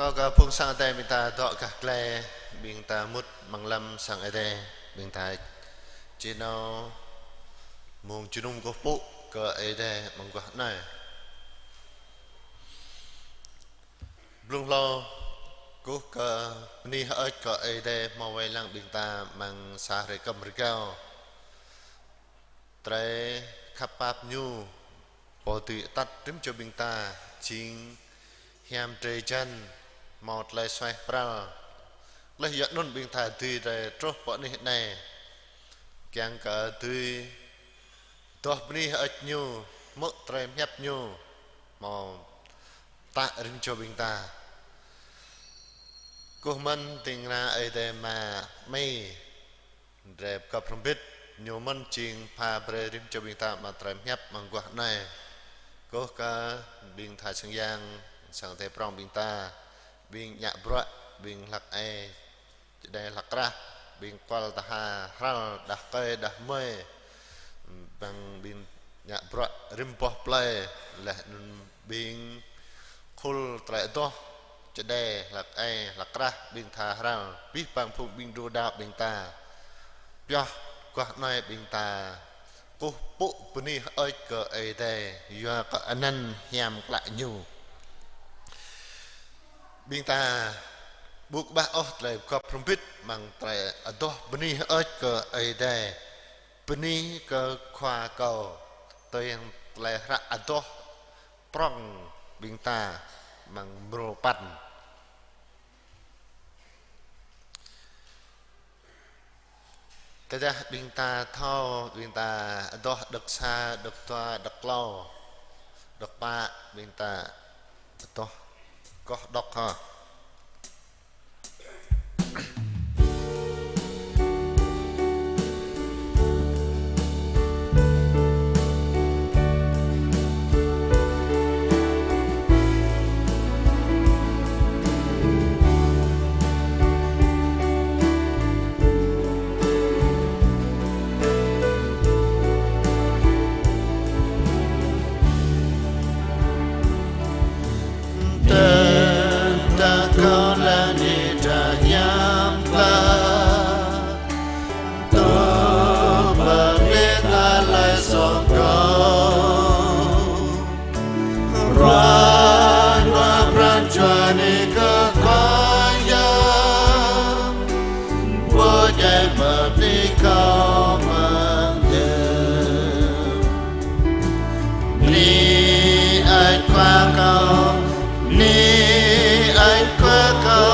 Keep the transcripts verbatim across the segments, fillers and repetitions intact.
Kâo kơ phung sang Ơi Adai ƀing ta dŏ gah glai, ƀing ta mŭt amăng lăm sang Ơi Adai, ƀing ta či nao mơ̆ng jơnum kơkuh pơpŭ kơ Ơi Adai amăng guah anai. Blung hlâo kơkuh kơ bơni hơơč kơ Ơi Adai hmâo wai lăng ƀing ta amăng sa hrơi kơm rơgao. Tơlơi khăp pap Ñu, Pô dưi atăt rĭm čô ƀing ta, jing hiam drơi jan, hmâo tơlơi suaih pral. Laih yua anŭn ƀing ta dưi rai truh pơ anih anai, kiăng kơ dưi adoh bơni hơơč Ñu, hmư̆ tơlơi pơhiăp Ñu, hmâo pơtă rĭm čô ƀing ta. Kơkuh mơ̆n ding kơna Ơi Adai Ama, Amai, drơi pơgop hrŏm hơbĭt, Ñu mơ̆n jing pha brơi rĭm čô ƀing ta amăng tơlơi pơhiăp amăng guah anai. Kơkuh kơ ƀing tha sang yang, sang Ơi Adai prŏng ƀing ta, ƀing djă bruă, ƀing hlăk ai, čơđai hlăk krah, ƀing kual tha hral, đah rơkơi, đah rơmơi, ƀing, ƀing djă bruă rĭm boh plơi, laih anŭn ƀing khul tơlơi adoh, čơđai hlăk ai, hlăk krah, ƀing tha hral, abih bang phung ƀing đu đao ƀing ta. Pioh guah anai ƀing ta kơkuh pơpŭ bơni hơơč kơ Ơi Adai, yua kơ anăn hiam klă Ñu. Ƀing ta ƀu kơƀah ôh tơlơi pơgop hrŏm hơbĭt amăng tơlơi adoh bơni hơơč kơ Ơi Adai, bơni kơ Khua kâo, tui hăng tơlơi hră adoh prŏng ƀing ta amăng mrô păn. Tơdah ƀing ta thâo, ƀing ta adoh đŏk sa, đŏk dua, đŏk klâo, đŏk pă, ƀing ta adoh, kâo đŏk hă. Tơdah kâo lăng ih dra hiam klă, tơl pơplih tơlơi soh kâo. Ruah nua pran jua ih kơ Khua Yang, pô djai pơplih kâo mơ̆ng dơ̆ng. Bơni hơơč Khua kâo, bơni hơơč Khua kâo,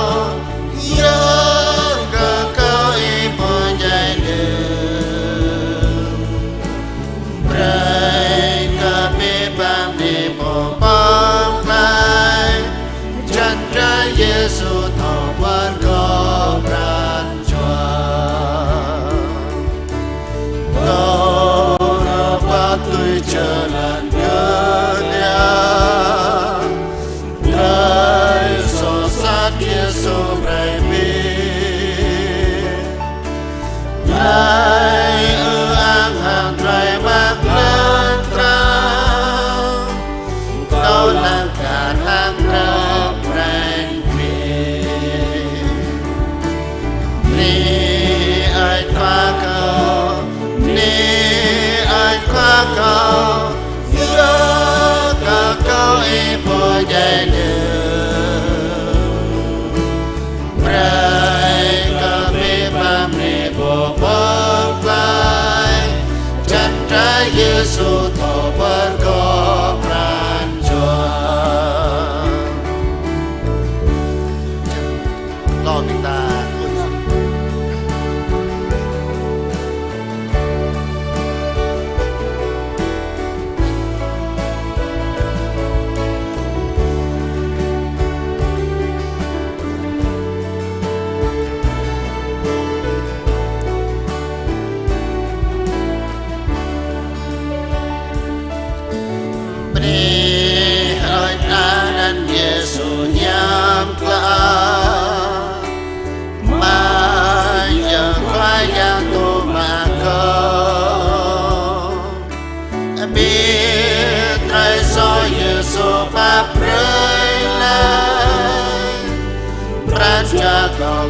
yua kơ kâo ih pô djai dơ̆ng. Brơi kơ abih bang ƀing pô pơklaih, jăn rai Yêsu thâo pơgop pran jua. Kâo rơbat tui jơlan kơnang, tơlơi soh sat Yêsu brơi ƀing. Tơlơi ư-ang hăng tơlơi mơak lăng krah, kâo lăng kar hăng krah brơi ƀing. Bơni hơơč Khua kâo, bơni hơơč Khua kâo, yua kơ kâo ih pô djai dơ̆ng. Brơi kơ abih bang ƀing pô pơklaih, jăn rai Yêsu thâo pơgop pran jua. Lo ƀing ta.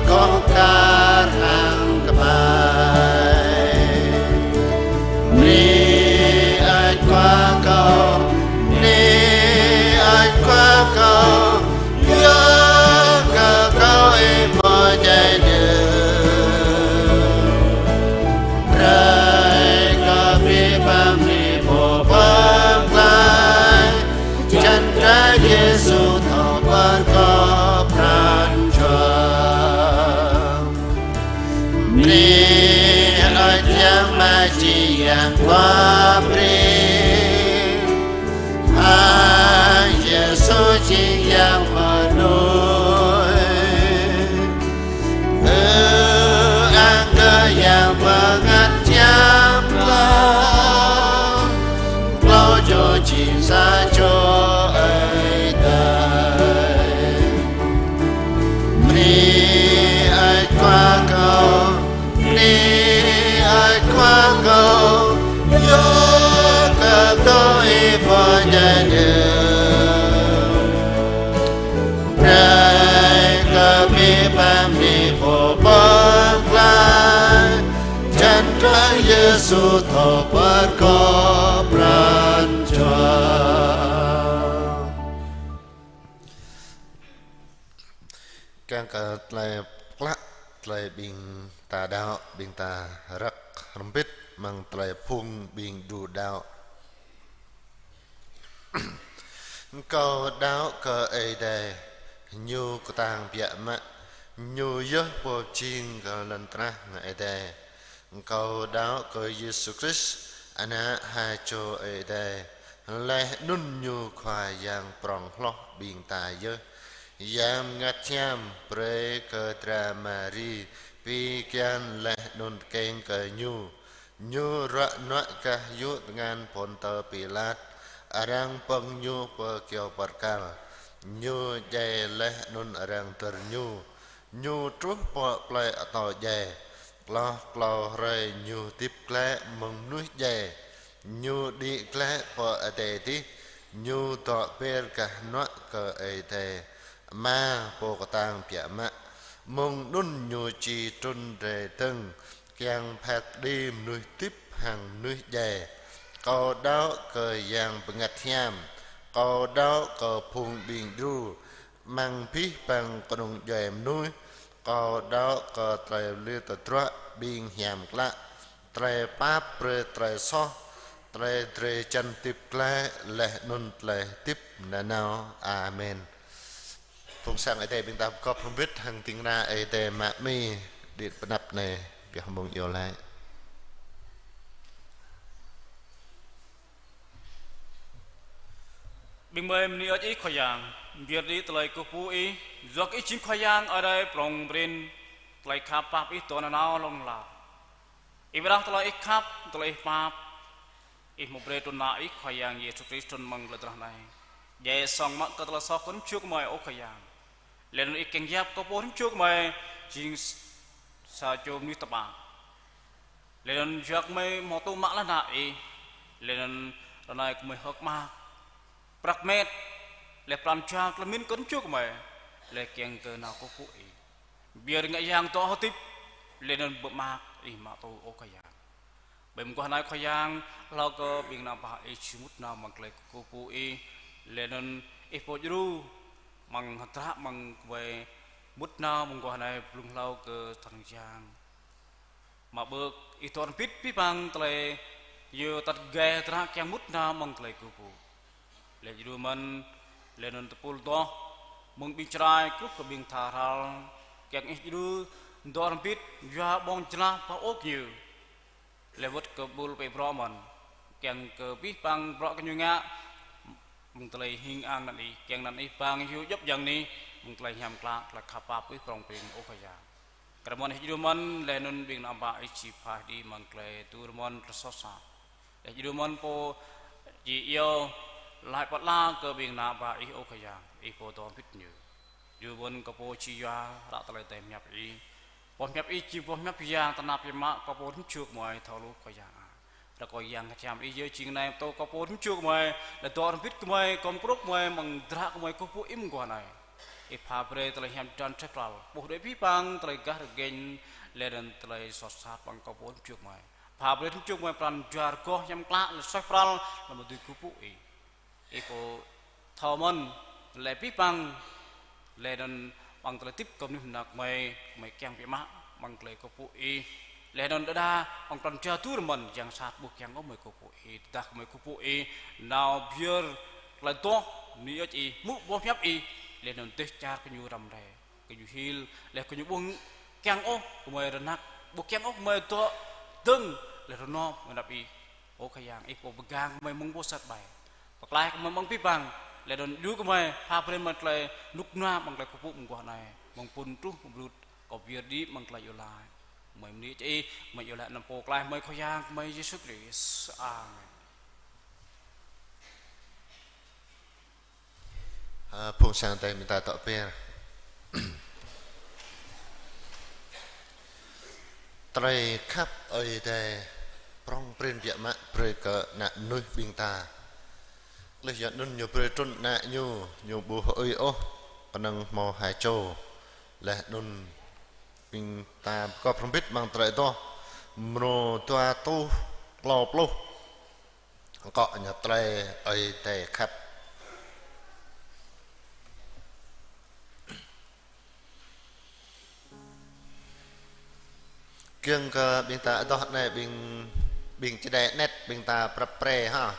Kâo kar hăng kơƀai. Bơni hơơč Khua kâo, bơni hơơč Khua kâo, yua kơ kâo ih pô djai dơ̆ng. Brơi kơ abih bang bơni pơpŭ pơklaih, čang Khua Yêsu thâo pơkŏp pran jua. Bơni hơơč Yang Bơngăt Jing Yang Khua Breng, hăng Yêsu jing Yang Mơnuih. Ơ ang kơ Yang Bơngăt Hiam Klă, klâo čô jing sa čô Ơi Adai. Bơni hơơč Khua kâo, bơni hơơč Khua kâo, yua kơ kâo ih pô djai dơ̆ng. Brơi kơ abih bang bơni pơpŭ pơklaih, čang Khua Yêsu thâo pơkŏp pran jua. Kiăng kơ tơlơi pơklă, tơlơi ƀing ta đaŏ, ƀing ta răk hrŏm hơbĭt amăng tơlơi phung ƀing đru đaŏ. Kâo đaŏ kơ Ơi Adai, Ñu kơtang biă mă, Ñu yơh pô pơjing kơ lŏn tơnah hăng adai. Kâo đaŏ kơ Yêsu Krist, Ană ha čô Ơi Adai, laih anŭn Ñu Khua Yang prŏng hloh ƀing ta yơh. Yang Bơngăt Hiam brơi kơ dra Mari pi kian laih anŭn tơkeng kơ Ñu. Ñu ruă nuă gah yŭ tơngan Pôntơ Pilat, arăng pơ̆ng Ñu pơ kyâo bơrkal. Ñu djai laih anŭn arăng dơr Ñu. Ñu truh pơ plơi atâo djai. Hloh klâo hrơi Ñu hơdip glaĭ mơ̆ng mơnuih djai. Ñu đĭ glaĭ pơ adai adih. Ñu dŏ ber gah hơnuă kơ Ơi Adai Ama pô kơtang biă mă. Mơ̆ng anŭn Ñu či trŭn rai dơ̆ng, kiăng phat kơđi mơnuih hơdip hăng mơnuih djai. Kâo đaŏ kơ Yang Bơngăt Hiam. Kâo đaŏ kơ phung ƀing đru, amăng abih bang kơnung djuai mơnuih. Kâo đaŏ kơ tơlơi lir tơdruă ƀing hiam klă, tơlơi pap brơi tơlơi soh, tơlơi drơi jăn hơdip glaĭ, laih anŭn tơlơi hơdip nanao. Amen. Phung sang Ơi Adai ƀing ta pơgop hrŏm hơbĭt hăng ding kơna Ơi Adai mă Mi, đĭ pơ anăp anai, pioh mông iâu laĭ. Ƀing gơmơi bơni hơơč Ih Khua Yang, ƀiădah tơlơi kơkuh pơpŭ Ih, yua kơ Ih jing Khua Yang Ơi Adai prŏng prin, tơlơi khăp pap Ih dŏ nanao hlŏng lar. Ih pơdah tơlơi Ih khăp, tơlơi Ih pap, Ih mơ̆ brơi trŭn Ană Ih Khua Yang Yêsu Krist trŭn amăng lŏn tơnah anai. Djai song mă kơ tơlơi soh kơ rĭm čô gơmơi, ơ Khua Yang. Laih anŭn Ih kiăng yap kơ pô rĭm čô gơmơi jing s-, sa čô mơnuih tơpă. Laih anŭn yua kơ gơmơi hmâo tŭ mă laih Ană Ih. Laih anŭn ră anai gơmơi hơ̆k mơak, prăk met, laih pran jua tơlơi pơmĭn kơ rĭm čô gơmơi, laih kiăng kơ nao kơkuh pơpŭ Ih. Ƀiădah ngă yang dŏ hơdip, laih anŭn pơmă Ih mă tŭ, ơ Khua Yang. Ƀơi mơguah anai Khua Yang, hlâo kơ ƀing ană bă Ih či mŭt nao amăng tơlơi kơkuh pơpŭ Ih, laih anŭn Ih pô djru, amăng hơdră amăng gơmơi mŭt nao mơguah anai, blung hlâo kơ tơngan yang. Mă bơ̆k Ih dŏ hrŏm hơbĭt abih bang tơlơi, yua tơlơi gai hơdră kiăng mŭt nao amăng tơlơi kơkuh pơpŭ. Laih djru mơ̆n, laih anŭn tơpul adoh, mơ̆ng ƀing Jrai truh kơ ƀing tha hrăl, kiăng Ih djru dŏ hrŏm hơbĭt, yua ƀơ̆ng jơlah pơ ôk ñu. Laih wơ̆t kơ ƀul pơ bruă mơ̆n, kiăng kơ abih bang bruă gơñu ngă, mơ̆ng tơlơi hing ang anăn Ih, kiăng anăn Ih bang hyu djŏp djang anih, mơ̆ng tơlơi hiam klă, tơlơi khăp pap Ih prŏng prin, ơ Khua Yang. Kơ rơmon Ih djru mơ̆n, laih anŭn ƀing ană bă Ih či pha đĭ amăng tơlơi tŭ rơmon tơlơi soh sat. Laih djru mơ̆n pô či iâu laĭ pơala kơ ƀing ană bă Ih, ơ Khua Yang, Ih pô dŏ hrŏm hơbĭt ñu. Djru mơ̆n kơ pô či yua hră tơlơi tơhmư̆ hiăp Ih. Boh hiăp Ih či boh hiăp yang tơnap biă mă kơ pô rĭm čô gơmơi thâo lu, Khua Yang ah. Rơkâo Yang Bơngăt Hiam Ih yơh jing nai pơtô kơ pô rĭm čô gơmơi, laih dŏ hrŏm hơbĭt gơmơi, gum krŭp gơmơi, amăng hơdră gơmơi kơkuh pơpŭ Ih mơguah anai. Ih pha brơi tơlơi hiam čan suaih pral, ƀuh đuaĭ abih bang tơlơi gah rơgeng, laih anŭn tơlơi soh sat amăng kâo pô tơm čuk mơi. Pha brơi tơm čuk mơi pran jua rơgoh hiam klă, laih suaih pral, laih mơ̆ dưi kơkuh pơpŭ Ih. Ih pô thâo mơ̆n, laih abih bang, laih anŭn amăng tơlơi hơdip kơ mơnuih mơnă mơi, mơi kiăng biă mă, amăng tơlơi kơkuh pơpŭ Ih. Laih anŭn đơđa, amăng pran jua tui rơmơn, yang sat ƀu kiăng ôh mơi kơkuh pơpŭ Ih, tơdah kơ mơi kơkuh pơpŭ Ih, nao pơyơr tơlơi adoh, bơni hơơč Ih, hmư̆ boh hiăp Ih, laih anŭn dêh čar gơñu răm rai, gơñu hil, laih gơñu ƀu kiăng ôh kơ mơi rơnăk, ƀu kiăng ôh kơ mơi dŏ dơ̆ng, laih rơnŏm mơ̆ng anăp Ih. Ơ Khua Yang, Ih pô pơgang kơ mơi mơ̆ng boh sat ƀai. Pơklaih kơ mơi mơ̆ng abih bang, laih anŭn djru kơ mơi, pha brơi mơi tơlơi rơnŭk rơnua amăng tơlơi kơkuh pơpŭ mơguah anai, mơ̆ng phŭn truh mơ̆ng rơnŭk, kâo pơyơr đĭ amăng tơlơi iâu laĭ mơi bơni hơơč Ih, mơi iâu laĭ anăn Pô Pơklaih mơi Khua Yang kơ mơi Yêsu Krist. Amen. Ơ, phung sang Adai ƀing ta dŏ pơpŭ. Tơlơi khăp Ơi Adai prŏng prin biă mă brơi kơ ană mơnuih ƀing ta. Laih yua anŭn Ñu brơi trŭn Ană Ñu, Ñu ƀu hơưi ôh, kơnơ̆ng hmâo ha čô. Laih anŭn ƀing ta pơkŏp hrŏm hơbĭt amăng tơlơi adoh, mrô dua rơtuh klâo pluh. Akŏ ñu tơlơi Ơi Adai khăp. Kiăng kơ ƀing ta adoh anai ƀing, ƀing čơđai anet ƀing ta prăp pre hă.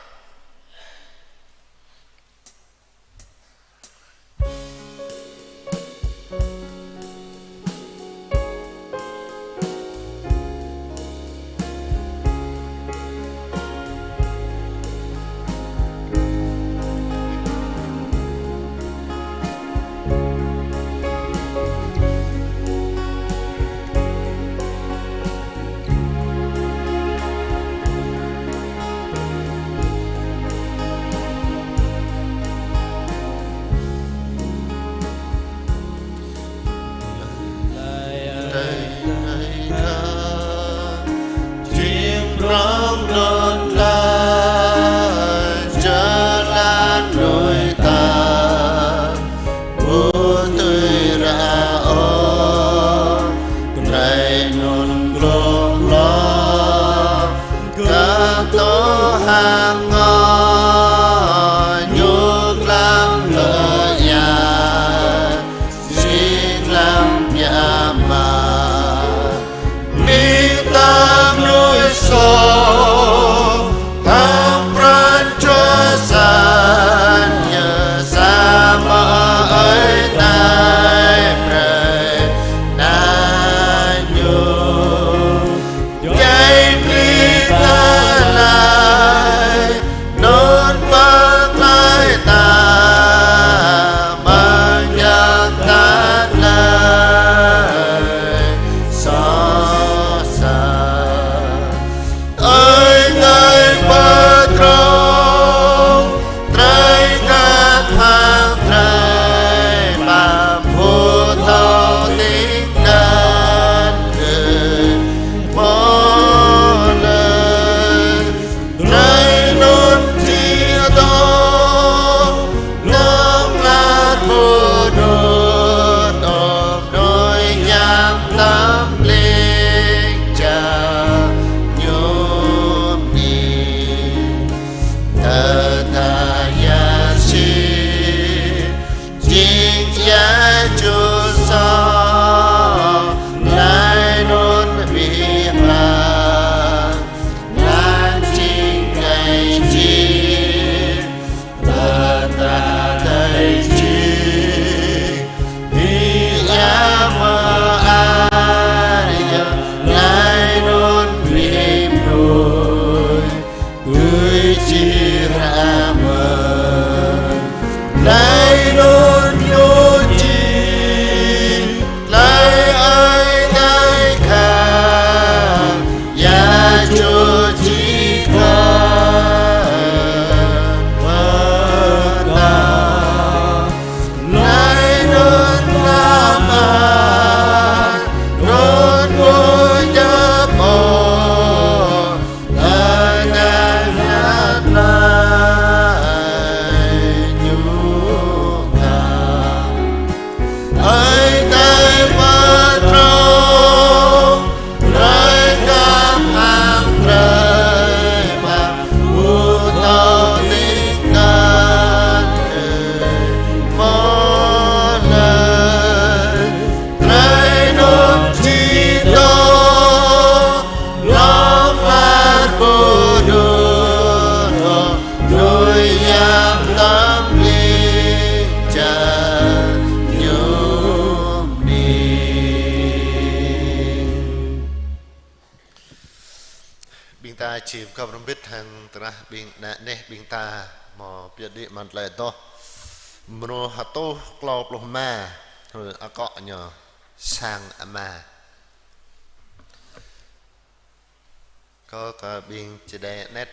Jing prŏng đon la, jơlan đuaĭ ta, ƀu tui ră ôh, tơlơi anŭn glông hloh, kơ tŏ hăng ngŏ, ñu glăng lơ ia, jing glăng biă mă. Ƀing ta mơnuih soh, hăng pran jua sat, ñu samơ̆ Ơi Adai brơi Ană Ñu. Djai bơni ta laih, Ƀing ta či pơgop hrŏm hơbĭt hăng tơnah ƀing ană neh ƀing ta hmâo pơyơr đĭ amăng tơlơi adoh mrô hơtuh klâo pluh rơma, hruê akŏ ñu sang Ama. Kâo kơ ƀing čơđai anet.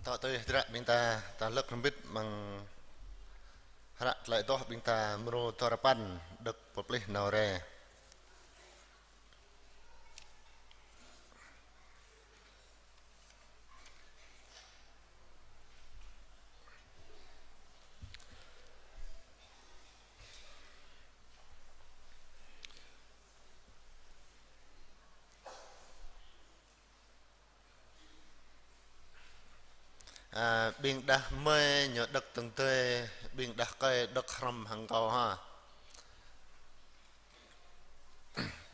Tŏ tui hơdră ƀing ta, ta lơ̆k hrŏm hơbĭt amăng hră tơlơi adoh ƀing ta mrô dua rơpăn, đŏk pơplih nao rai. A, ƀing đah mơi ñu đŏk tơ̆ng tơi, ƀing đah rơkơi đŏk hrŏm hăng kâo hă.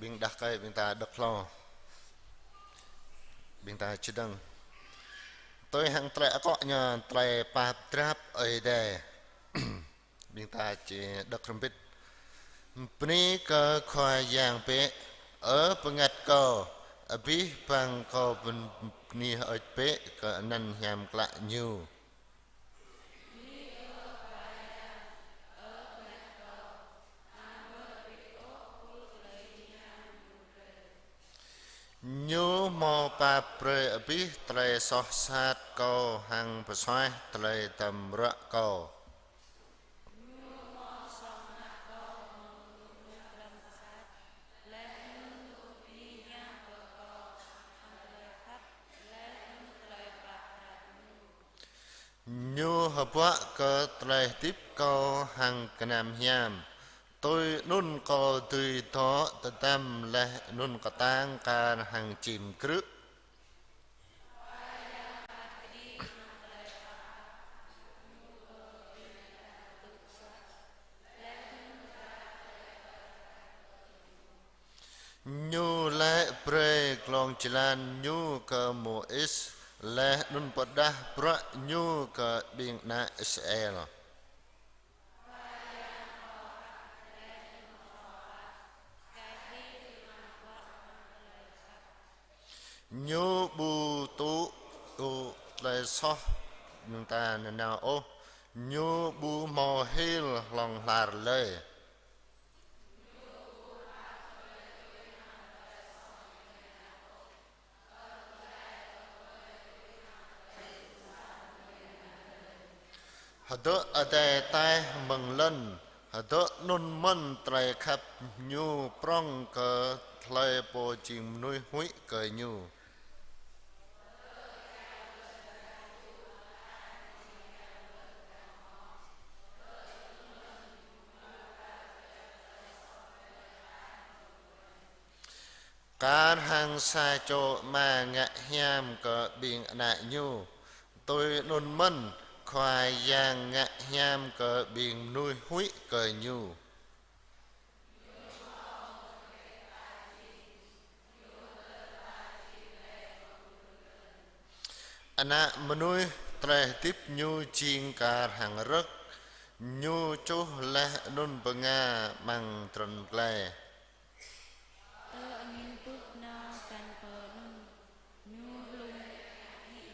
Ƀing đah rơkơi ƀing ta đŏk hlâo. Ƀing ta čơdơ̆ng. Tui hăng tơlơi akŏ ñu tơlơi pap drap Ơi Adai. Ƀing ta či đŏk hrŏm hơbĭt. Bơni kơ Khua Yang bĕ, ơ bơngăt kâo, abih bang kâo bơni hơơč bĕ kơ anăn hiam klă Ñu. Ñu hmâo pap brơi abih tơlơi soh sat kâo hăng pơsuaih tơlơi tăm ruă kâo. Ñu hơbuă kơ tơlơi hơdip kâo hăng gơnam hiam. Tui anŭn kâo dưi dŏ tơdăm laih anŭn kơtang kar hăng čim krư̆. Ñu laĭ brơi glông jơlan Ñu kơ Môis, laih anŭn pơrơđah bruă Ñu kơ ƀing ană Israel. Ñu ƀu tŭ, tŭ tơlơi soh ƀing ta nanao ôh, Ñu ƀu hmâo hil hlŏng lar lơi. Hơdơ̆ adai taih mơ̆ng lŏn, hơdơ̆ anŭn mơ̆n tơlơi khăp Ñu prŏng kơ hlơi pô jing mơnuih huĭ kơ Ñu. Kar hăng sa čô ama ngă hiam kơ ƀing ană ñu, tui anŭn mơ̆n Khua Yang ngă hiam kơ ƀing mơnuih huĭ kơ Ñu. Ană mơnuih tơlơi hơdip ñu jing kar hăng rơ̆k, ñu čuh laih anŭn bơnga amăng trŭn glai. Tơ angin bưp nao kăn pơ anŭn, ñu hlŭng hĭ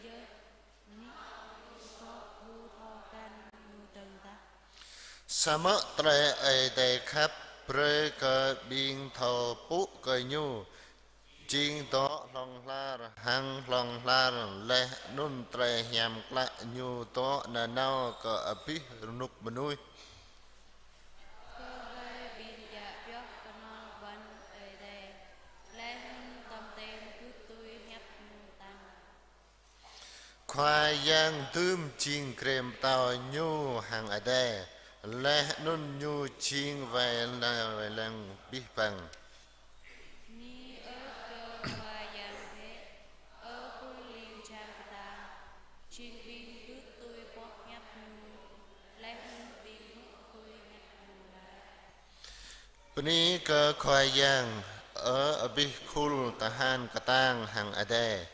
yơh, nik kŏ ƀu thâo kăn ñu dơ̆ng tah. Samơ̆ tơlơi Ơi Adai khăp brơi kơ ƀing thâo pŭ kơ Ñu, jing dŏ hlŏng lar hăng hlŏng lar laih anŭn tơlơi hiam klă Ñu dŏ nanao kơ abih rơnŭk mơnuih. Kơ hlơi ƀing djă pioh kơnơ̆ng ƀuăn Ơi Adai, laih anŭn tŏm ten gưt tui hiăp Ñu tăng. Khua Yang dưm jing grê pơtao Ñu hăng adai, laih anŭn Ñu jing wai lăng, wai lăng abih bang. Bơni ơ kơ Khua Yang bĕ, ơ khul ling jang kơtang, jing ƀing gưt tui pioh hiăp Ñu, laih anŭn ƀing hmư̆ tui hiăp Ñu laĭ. Bơni kơ Khua Yang, ơ abih khul tơhan kơtang hăng adai,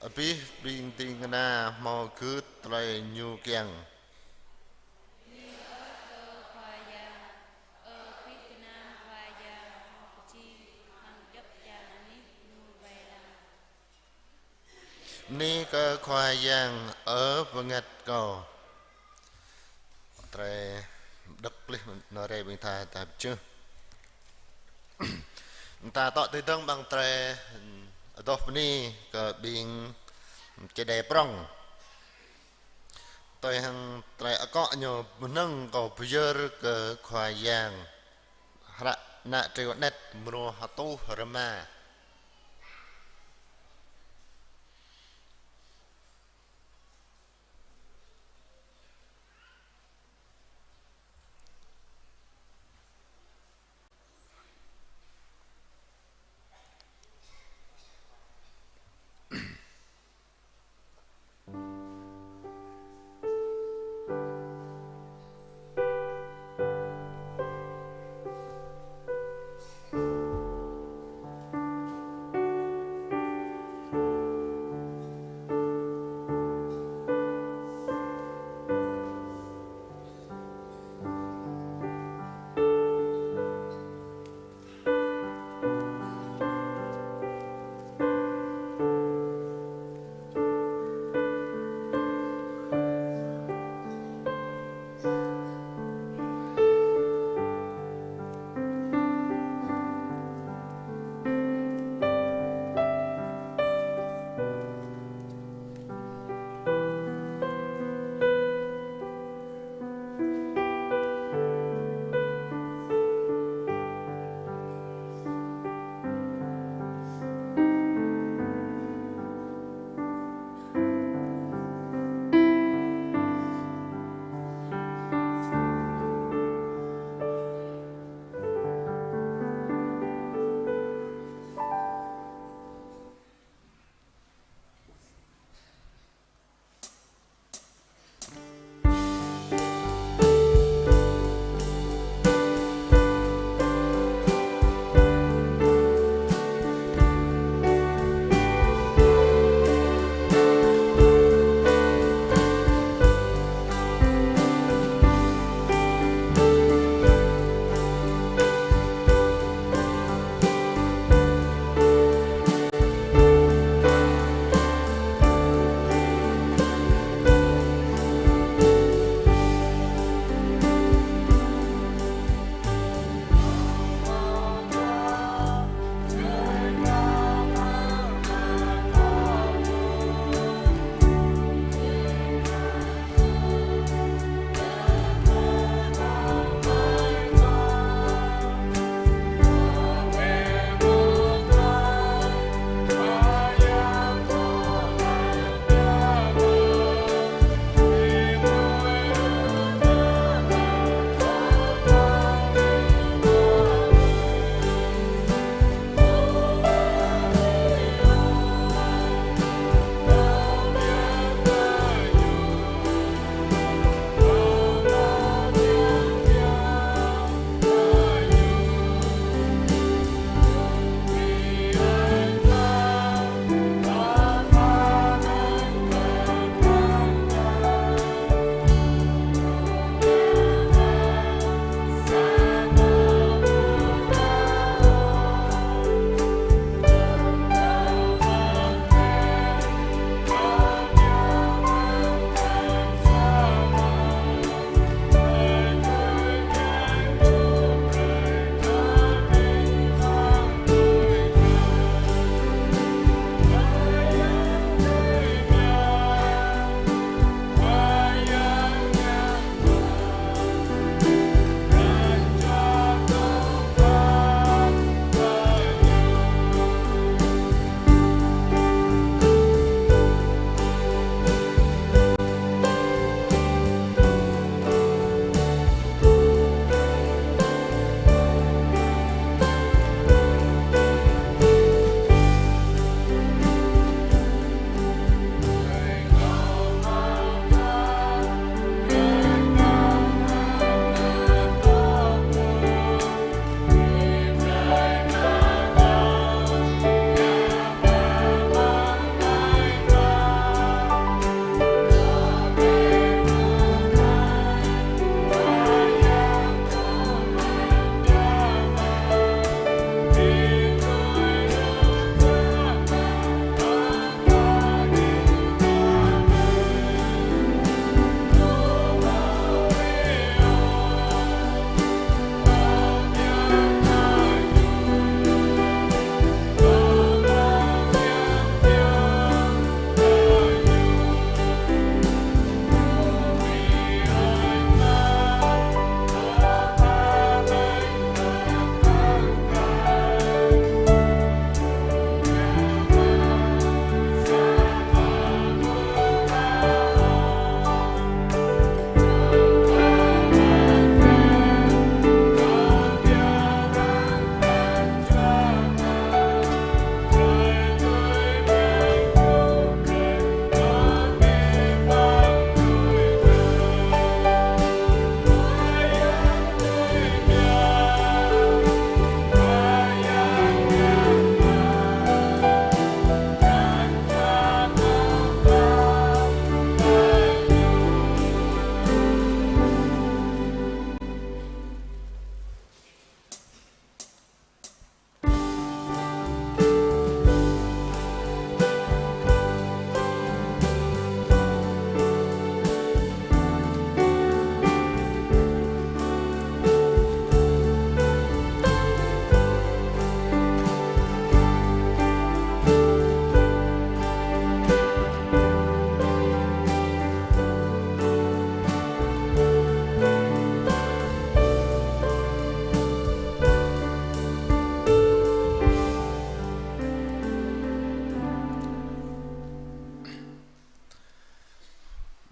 abih ƀing ding kơna hmâo gưt tơlơi Ñu kiăng. Bơni ơ kơ Khua Yang, ơ abih gơnam Khua Yang hmâo pơjing amăng djŏp čang anih Ñu wai lăng. Bơni kơ Khua Yang, ơ bơngăt kâo. Tơlơi đŏk plih nao rai ƀing ta, ta pơčeh. Ta tŏ tui dơ̆ng ƀăng tơlơi adoh bơni kơ ƀing čơđai prŏng. Tui hăng tơlơi akŏ ñu mơnơ̆ng kâo pơyơr kơ Khua Yang. Hră ană triu anet mrô hơtuh rơma.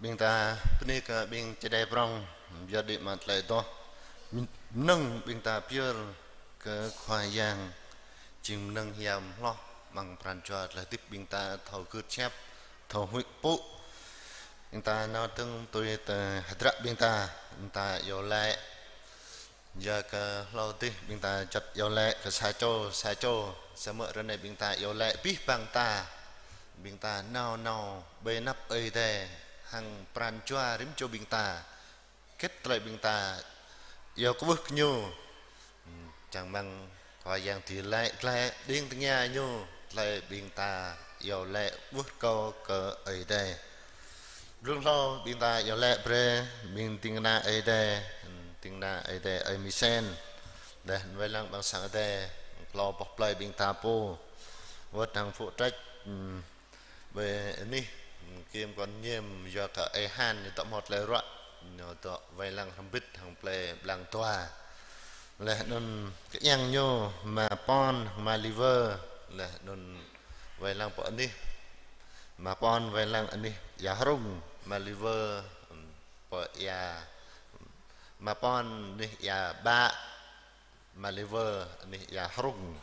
Ƀing ta bơni kơ ƀing čơđai prŏng, yua đĭ mă tơlơi adoh. Mơnơ̆ng ƀing ta pơyơr kơ Khua Yang, jing mơnơ̆ng hiam hloh, amăng pran jua tơlơi hơdip ƀing ta thâo gưt siap, thâo huĭ pŭ. Ƀing ta nao dơ̆ng tui tơ hơdră ƀing ta, ƀing ta iâu laĭ. Yua kơ hlâo dih ƀing ta juăt iâu laĭ kơ sa čô, sa čô, samơ̆ ră anai ƀing ta iâu laĭ abih bang ta. Ƀing ta nao nao ƀơi anăp Ơi Adai, hăng pran jua rĭm čô ƀing ta. Hơget tơlơi ƀing ta iâu kwưh kơ Ñu. Čang mơ̆ng Khua Yang dưi laĭ glaĭ đing tơngia Ñu, tơlơi ƀing ta iâu laĭ ƀuh rơkâo kơ Ơi Adai. Blung hlâo ƀing ta iâu laĭ brơi ƀing ding kơna Ơi Adai, ding kơna Ơi Adai ơi Misen. Laih wai lăng ƀăng sang Ơi Adai, klâo boh plơi ƀing ta pô. Wơ̆t hăng phŭ trách, ƀơi anih, kiêm quản nhiệm yua kơ ơi Han ñu dŏ hmâo tơlơi ruă, ñu dŏ wai lăng hrŏm bĭt hăng plơi Blang Dua. Laih anŭn kơiăng ñu, Ma Pon, Ma Liver, laih anŭn wai lăng pơ anih. Ma Pon wai lăng anih ia Hrung, Ma Liver, pơ ia, Ma Pon anih ia Bă, Ma Liver anih ia Hrung.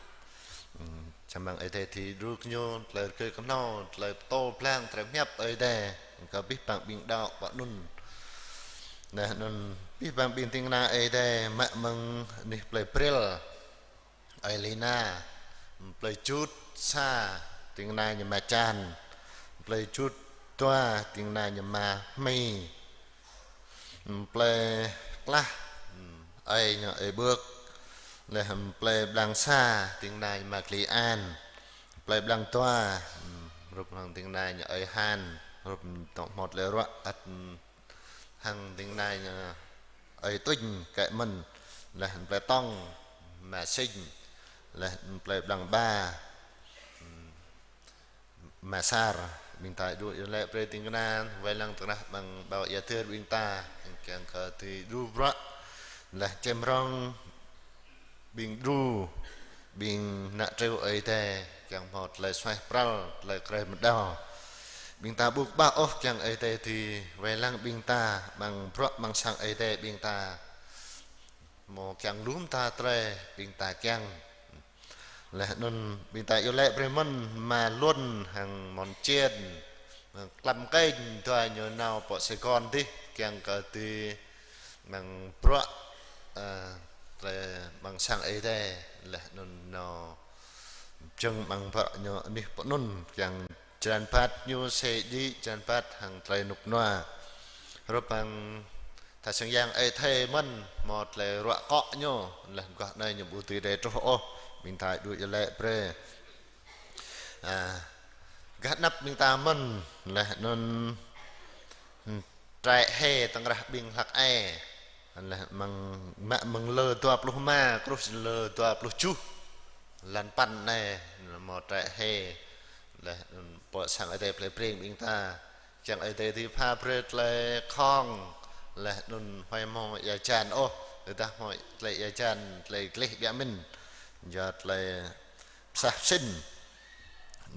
Čang mơ̆ng Ơi Adai dưi đru kơ ñu tơlơi rơgơi kơhnâo, tơlơi pơtô blang, tơlơi pơhiăp Ơi Adai kơ abih bang ƀing đaŏ pơ anŭn. Laih anŭn abih bang ƀing ding kơna Ơi Adai mă mơ̆ng anih plơi Brel, ơi Lina, plơi Jut Sa, ding kơna ñu Ma Čan, plơi Jut Dua, ding kơna ñu Ma Hmi, plơi Klah, ơi ñu ơi Bưk, laih plơi Blang Sa, ding kơna ñu Ma Kli An, plơi Blang Dua, hrup hăng ding kơna ñu ơi Han, hrup dŏ hmâo tơlơi ruă ăt hăng ding kơna ñu ơi Tuñ, kĕ mơ̆n, laih plơi Tŏng, Ma Sing, laih plơi Blang Ba, Ma Sar. Ƀing ta đu iâu laĭ brơi ding kơna, wai lăng tơnah ƀăng ƀâo ia Dơr ƀing ta, kiăng kơ dưi đru bruă, laih čem rong, ƀing đru, ƀing ană triu Ơi Adai, kiăng hmâo tơlơi suaih pral, tơlơi krơi mơđao. Ƀing ta ƀu kơƀah ôh kiăng Ơi Adai dưi wai lăng ƀing ta, ƀăng bruă ƀăng sang Ơi Adai ƀing ta. Hmâo kiăng lŏm ta tơlơi, ƀing ta kiăng. Laih anŭn ƀing ta iâu laĭ brơi mơ̆n Ma Luôn hăng Mon Čiên, Klăm Kênh, dua ñu nao pơ Sài Gòn dih, kiăng kơ dưi ƀăng bruă, ơ, tơlơi ƀăng sang Ơi Adai, laih anŭn nao pơjing ƀăng bruă ñu anih pơ anŭn, kiăng jơlan rơbat ñu sĭ djik, jơlan rơbat hăng tơlơi rơnŭk rơnua. Hrup hăng tha sang yang Ơi Thê mơ̆n, hmâo tơlơi ruă akŏ ñu, laih guah anai ñu ƀu dưi đei truh ôh, ƀing ta đu iâu laĭ brơi. A, gah anăp ƀing ta mơ̆n, laih anŭn trại hè tơkrah ƀing hlăk ai. Laih mơ̆ng, mă mơ̆ng lơ dua pluh rơma, truh lơ dua pluh tơjuh. Lăn păn anai, hmâo trại hè. Laih pơ sang Ơi Adai plei Breng ƀing ta. Kiăng Ơi Adai dưi pha brơi tơlơi khŏng. Laih anŭn huai hmâo ia hơjan ôh. Tơdah hmâo tơlơi ia hơjan, tơlơi gleh biă mĭn. Yua tơlơi pơsah pơsĭn.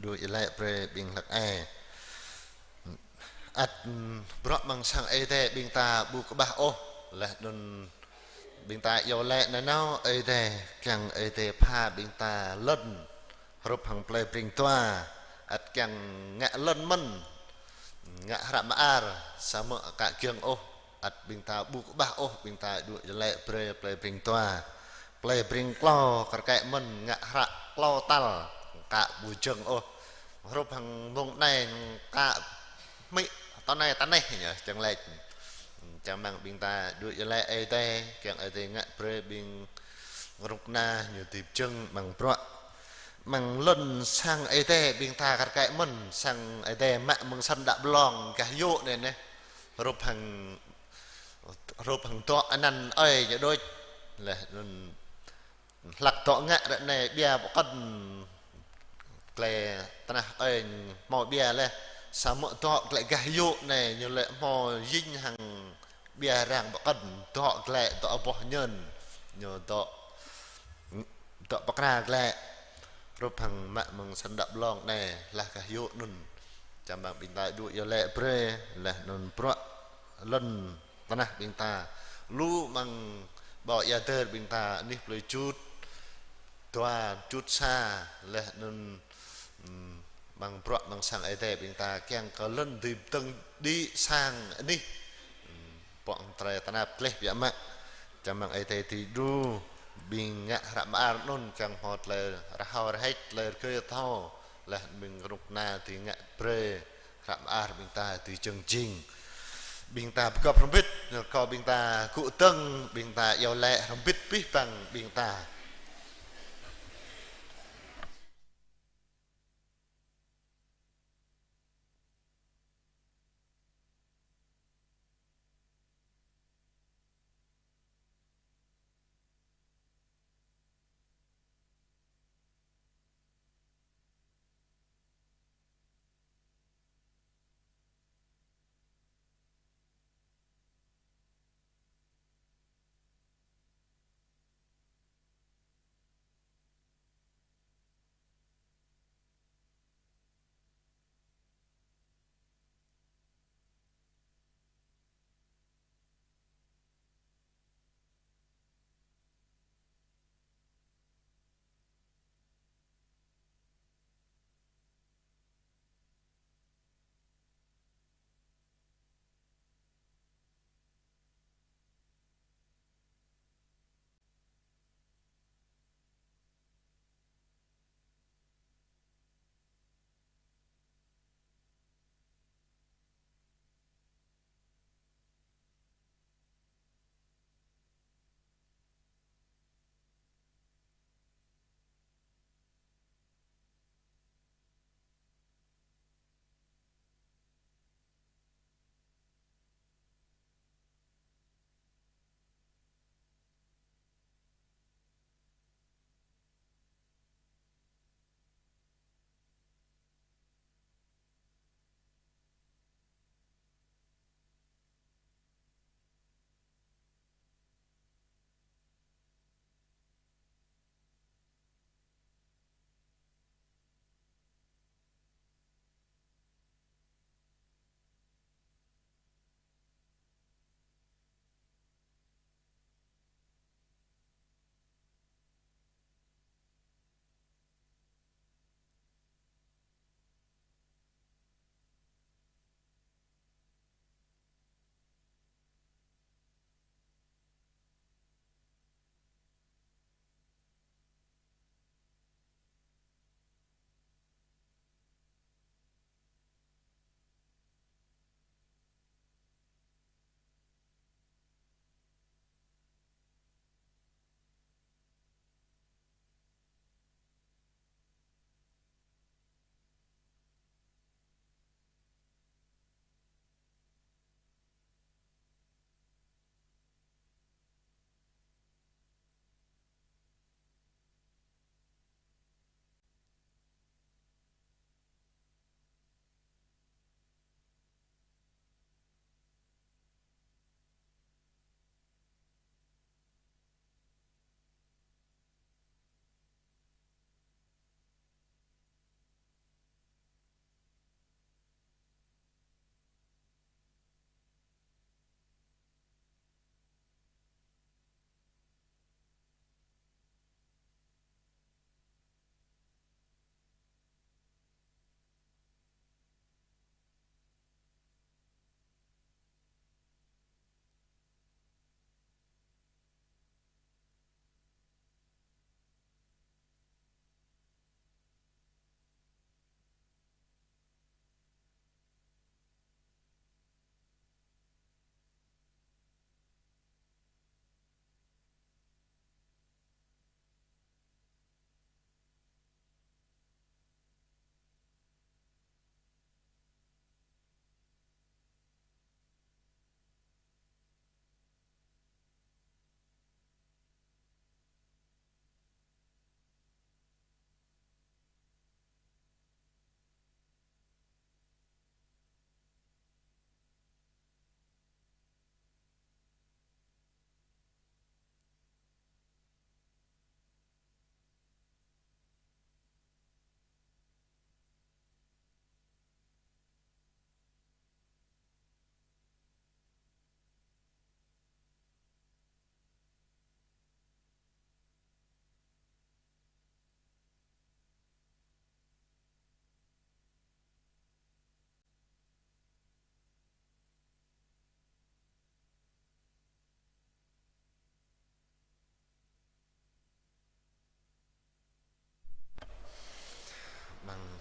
Đu iâu laĭ brơi ƀing hlăk ai. Ăt bruă ƀăng sang Ơi Adai ƀing ta ƀu kơƀah ôh, laih anŭn ƀing ta iâu laĭ nanao Ơi Adai, kiăng Ơi Adai pha ƀing ta lŏn, hrup hăng plei Breng Dua, ăt kiăng ngă lŏn mơ̆n, ngă hră mơar, samơ̆ aka giŏng ôh, ăt ƀing ta ƀu kơƀah ôh, ƀing ta đu iâu laĭ brơi plei Breng Dua. Plei Breng Klâo kar kaĭ mơ̆n ngă hră klâo tal, aka ƀu giŏng ôh. Hrup hăng mơ̆ng anai aka hmư̆ tơ anai tơ anai ñu čang laĭ. Čang mơ̆ng ƀing ta đu iâu laĭ Ơi Adai, kiăng Ơi Adai ngă brơi ƀing rơnŭk rơna ñu dưi pơjing ƀăng bruă. Ƀăng lŏn sang Ơi Adai ƀing ta kar kaĭ mơ̆n, sang Ơi Adai mă mơ̆ng săn đă blong gah yŭ anai neh. Hrup hăng Hrup hăng dŏ anăn ơi ñu đôč. Laih anŭn hlăk dŏ ngă ră anai ƀiă pơkŏn glaĭ tơnah ơi hmâo ƀiă laih. Samơ̆ dŏ glaĭ gah yŭ anai ñu lĕ hmâo jing hăng ƀiă rang pơkŏn dŏ glaĭ dŏ boh ñơn. Ñu dŏ dŏ pơkra glaĭ. Hrup hăng mă mơ̆ng săn đă blong anai, hlah gah yŭ anŭn. Čang mơ̆ng ƀing ta dŏ iâu laĭ brơi, laih anŭn bruă lŏn tơnah ƀing ta. Lu mơ̆ng ƀô̆ ia dơr ƀing ta, anih plơi Čut, dua Čut sa, laih anŭn, ưm, mơ̆ng bruă mơ̆ng sang Ơi Adai ƀing ta, kiăng kơ lŏn dưi pơdơ̆ng đĭ sang anih. Ưm, pŏng tơlơi tơnap tơleh biă mă. Čang mơ̆ng Ơi Adai dưi đru ƀing ngă hră mơar anŭn kiăng hmâo tơlơi rơhao rơhač, tơlơi rơgơi thâo, laih ƀing kơnuk kơna dưi ngă brơi hră mơar ƀing ta dưi jơ̆ng jing. Ƀing ta pơgop hrŏm hơbĭt, rơkâo ƀing ta gŭ dơ̆ng, ƀing ta iâu laĭ hrŏm hơbĭt abih bang ƀing ta.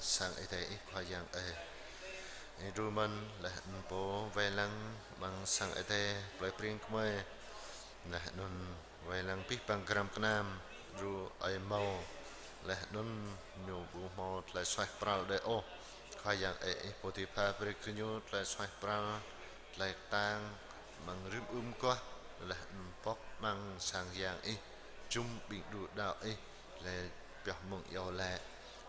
sang Ơi Adai Ih Khua Yang ơi. Ih đru mơ̆n laih anŭn pô wai lăng amăng sang Ơi Adai plơi Pring gơmơi. Laih anŭn wai lăng abih bang gơnam gơnam, đru ơi mâo. Laih anŭn ñu ƀu hmâo tơlơi suaih pral đơi ôh. Khua Yang ơi, Ih pô dưi pha brơi kơ ñu tơlơi suaih pral, tơlơi kơtang, amăng rĭm ưm guah, laih anŭn pŏk amăng sang Yang Ih, jum ƀing đu đaŏ Ih, laih pioh mơ̆ng iâu laĭ.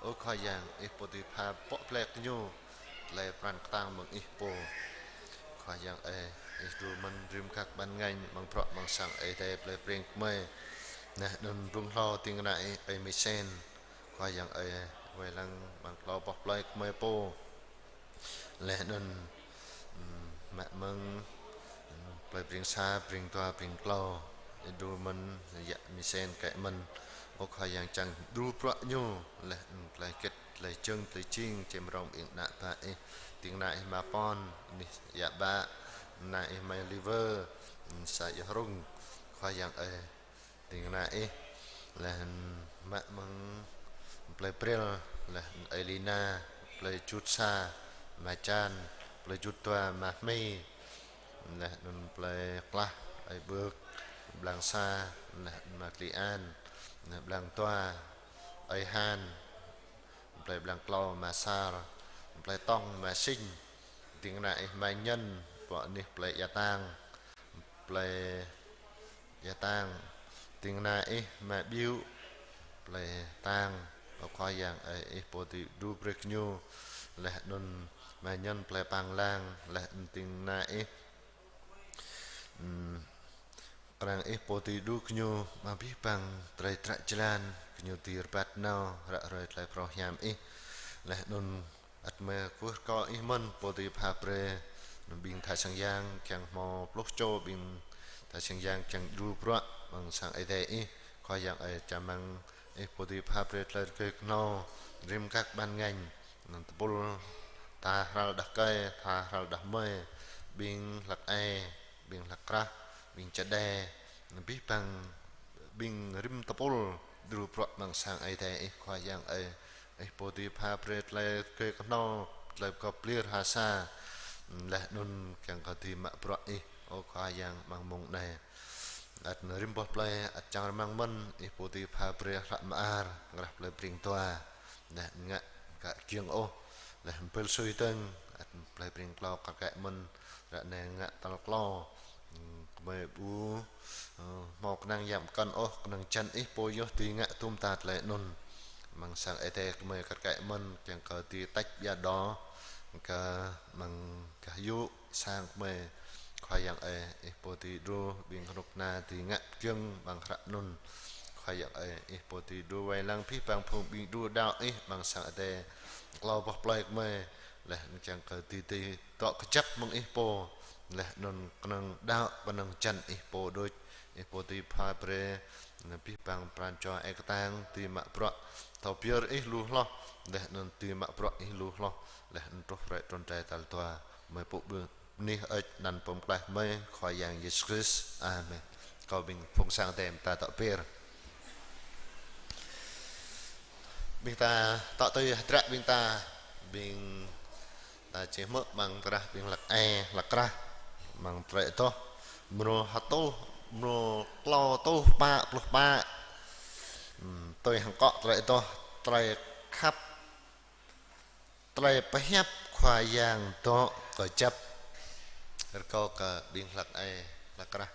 Ơ Khua Yang, Ih pô dưi pha pŏk plĕ kơ ñu tơlơi pran kơtang mơ̆ng Ih pô. Khua Yang ơi, Ih đru mơ̆n rĭm gah ban ngành, amăng bruă amăng sang Ơi Adai plơi Pring gơmơi. Laih anŭn blung hlâo ding kơna Ih, ơi Misen. Khua Yang ơi, wai lăng amăng klâo boh plơi gơmơi pô. Laih anŭn, ưm, mă mơ̆ng, ưm, plơi Pring sa, Pring dua, Pring klâo. Ih đru mơ̆n yă Misen kĕ mơ̆n. Ơ Khua Yang, čang đru bruă ñu. Laih anŭn tơlơi hơget, tơlơi jơ̆ng, tơlơi jing, čem rong ƀing ană bă Ih. Ding kơna Ih Ama Pon, anih yă bă, kơna Ih Ama Liver, ưm, sa Ia Hrung. Khua Yang ơi, ding kơna Ih, laih anŭn mă mơ̆ng plơi Brel, laih anŭn ơi Lina, plơi Jut sa, Ama Čan, plơi Jut dua, Ama Hmi, laih anŭn plơi Klah, ơi Bơk, Blang sa, laih anŭn Ama Kli An, laih Blang dua, ơi Han, plơi Blang klâo, Ama Sar, plơi Tŏng, Ama Sing, ding kơna Ih Ama Nhân, pơ anih plơi Ia Tang, plơi Ia Tang, ding kơna Ih Ama Biu, plơi Tang. Ơ Khua Yang ơi, Ih pô dưi đru brơi kơ ñu. Laih anŭn Ama Nhân plơi Pang Lang, laih anŭn ding kơna Ih, ưm, kơnang Ih pô dưi đru kơ ñu, amăng abih bang drơi dră jơlan, kơ ñu dưi rơbat nao, ră ruai tơlơi phrâo hiam Ih. Laih anŭn ăt mơ̆ kơkuh rơkâo Ih mơ̆n, pô dưi pha brơi, anŭn ƀing tha sang yang, kiăng hmâo pluh čô ƀing tha sang yang, kiăng đru bruă amăng sang Ơi Adai Ih. Khua Yang ơi, čang mơ̆ng Ih pô dưi pha brơi tơlơi rơgơi kơhnâo, rĭm gah ban ngành, anŭn tơpul tha hrăl đah rơkơi, tha hrăl đah rơmơi, ƀing hlăk ai, ƀing hlăk krah, ƀing čơđai, anŭn abih bang ƀing rĭm tơpul đru bruă amăng sang Ơi Adai Ih. Khua Yang ơi, Ih pô dưi pha brơi tơlơi rơgơi kơhnâo, tơlơi pơgop pơlir ha sa, laih anŭn kiăng kơ dưi mă bruă Ih, ơ Khua Yang, amăng mông anai. Ăt rĭm boh plơi, ăt čang rơmang mơ̆n, Ih pô dưi pha brơi hră mơar, rah plơi Pring dua, laih ngă ka kiăng ôh, laih mpơl sui dơ̆ng, ăt plơi Pring klâo kar kaĭ mơ̆n, ră anai ngă tal klâo. Ưm, gơmơi ƀu, ơ, hmâo kơnang yă pơkŏn ôh, kơnang jăn Ih pô yơh dưi ngă tum ta tơlơi anŭn. Amăng sang Ơi Adai gơmơi kar kaĭ mơ̆n, kiăng kơ dưi tač ƀiă đô, kơ amăng gah yŭ sang gơmơi. Khua Yang ơi, Ih pô dưi đru ƀing kơnuk kơna dưi ngă pơgiŏng amăng hră anŭn. Khua Yang ơi, Ih pô dưi đru wai lăng abih bang phung ƀing đu đaŏ Ih amăng sang Ơi Adai klâo boh plơi gơmơi, laih anŭn kiăng kơ dưi, dưi dŏ kơjăp mơ̆ng Ih pô, laih anŭn kơnang đaŏ, kơnang jăn Ih pô đôč. Ih pô dưi pha brơi, anŭn abih bang pran jua ai kơtang, dưi mă bruă thâo pơyơr Ih lu hloh, laih anŭn dưi mă bruă Ih lu hloh, laih anŭn truh hrơi trŭn rai tal dua, mơi pŭ ƀơ̆ng bơni hơơč anăn Pô Pơklaih gơmơi, Khua Yang Yêsu Krist. Amen. Kâo ƀing phung sang Ơi Adai mơta dŏ pơyơr. Ƀing ta dŏ tui hơdră ƀing ta, ƀing ta či hmư̆ amăng tơkrah ƀing hlăk ai, hlăk krah, amăng tơlơi adoh, mrô hơtuh, mrô klâo rơtuh pă pluh pă. Ưm, tui hăng akŏ tơlơi adoh, tơlơi khăp, tơlơi pơhiăp Khua Yang dŏ kơjăp. Rơkâo kơ ƀing hlăk ai, hlăk krah.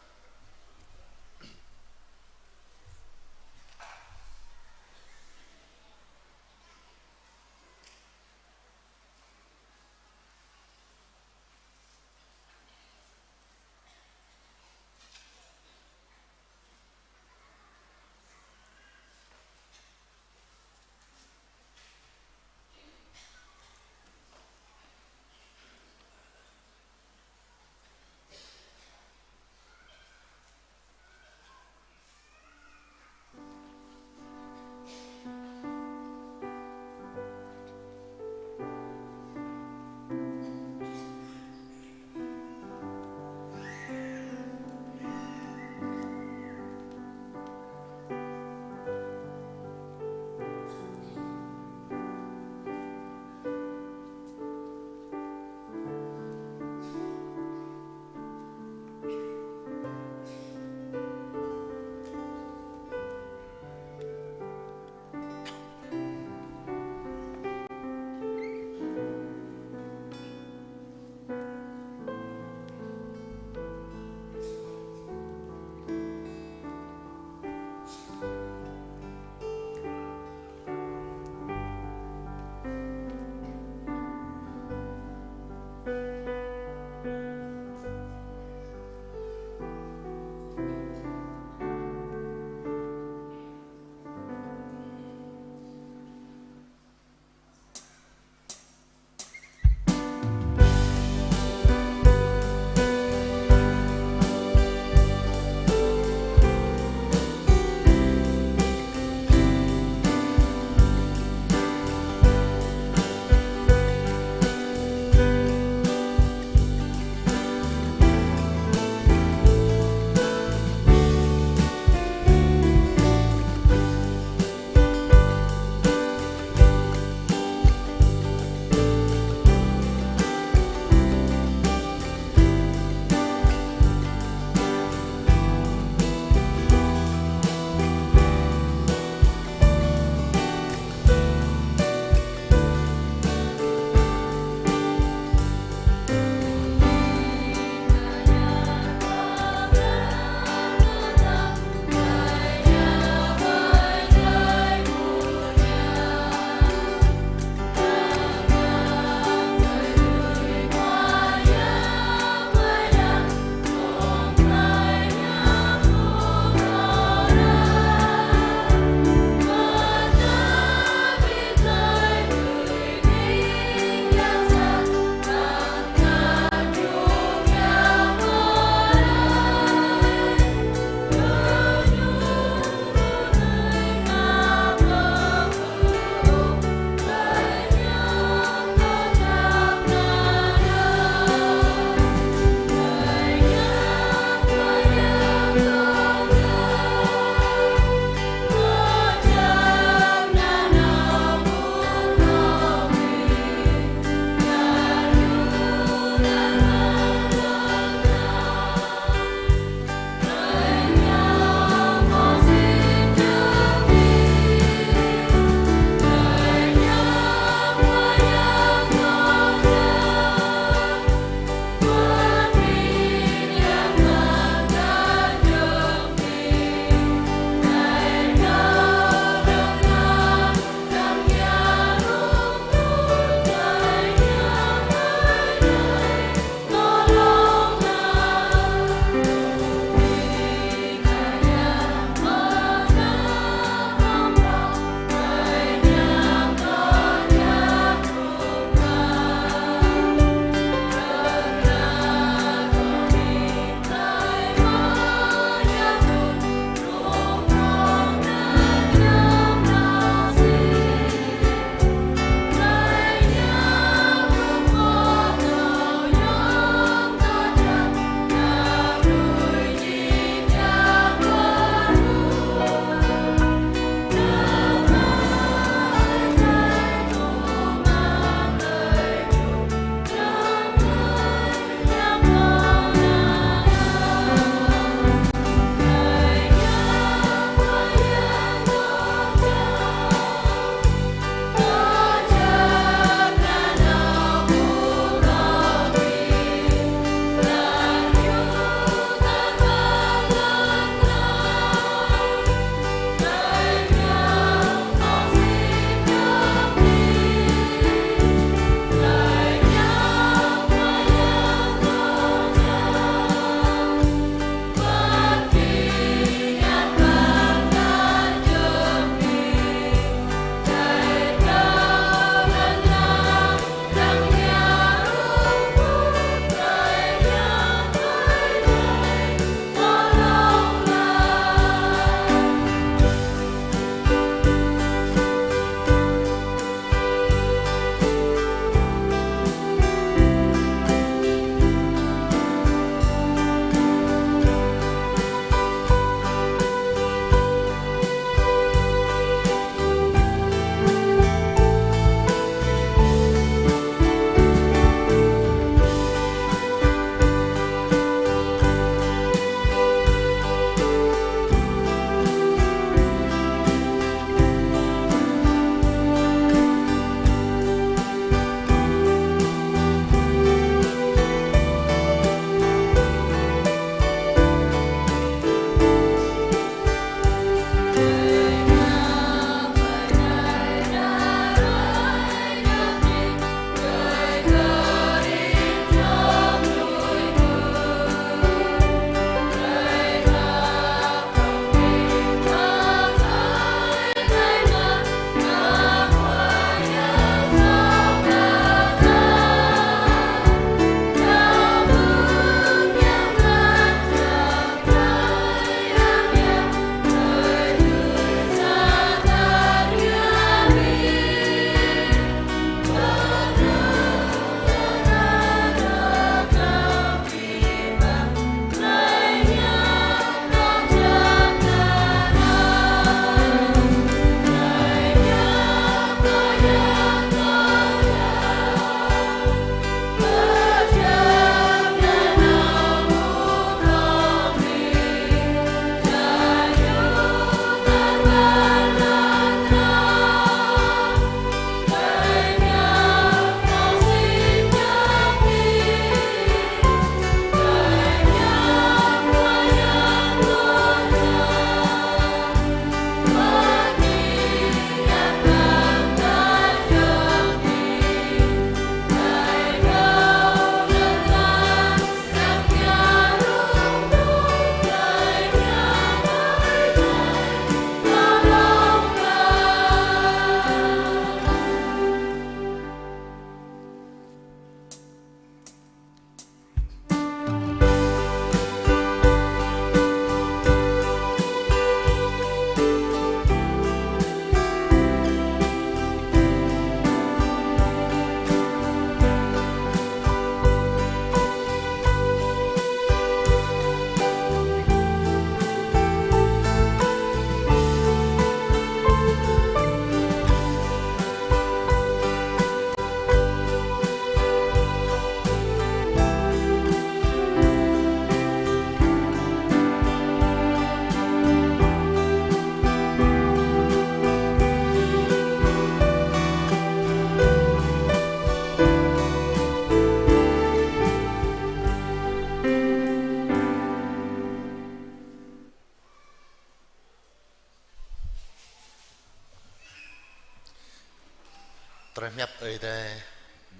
Tơlơi pơhiăp Ơi Adai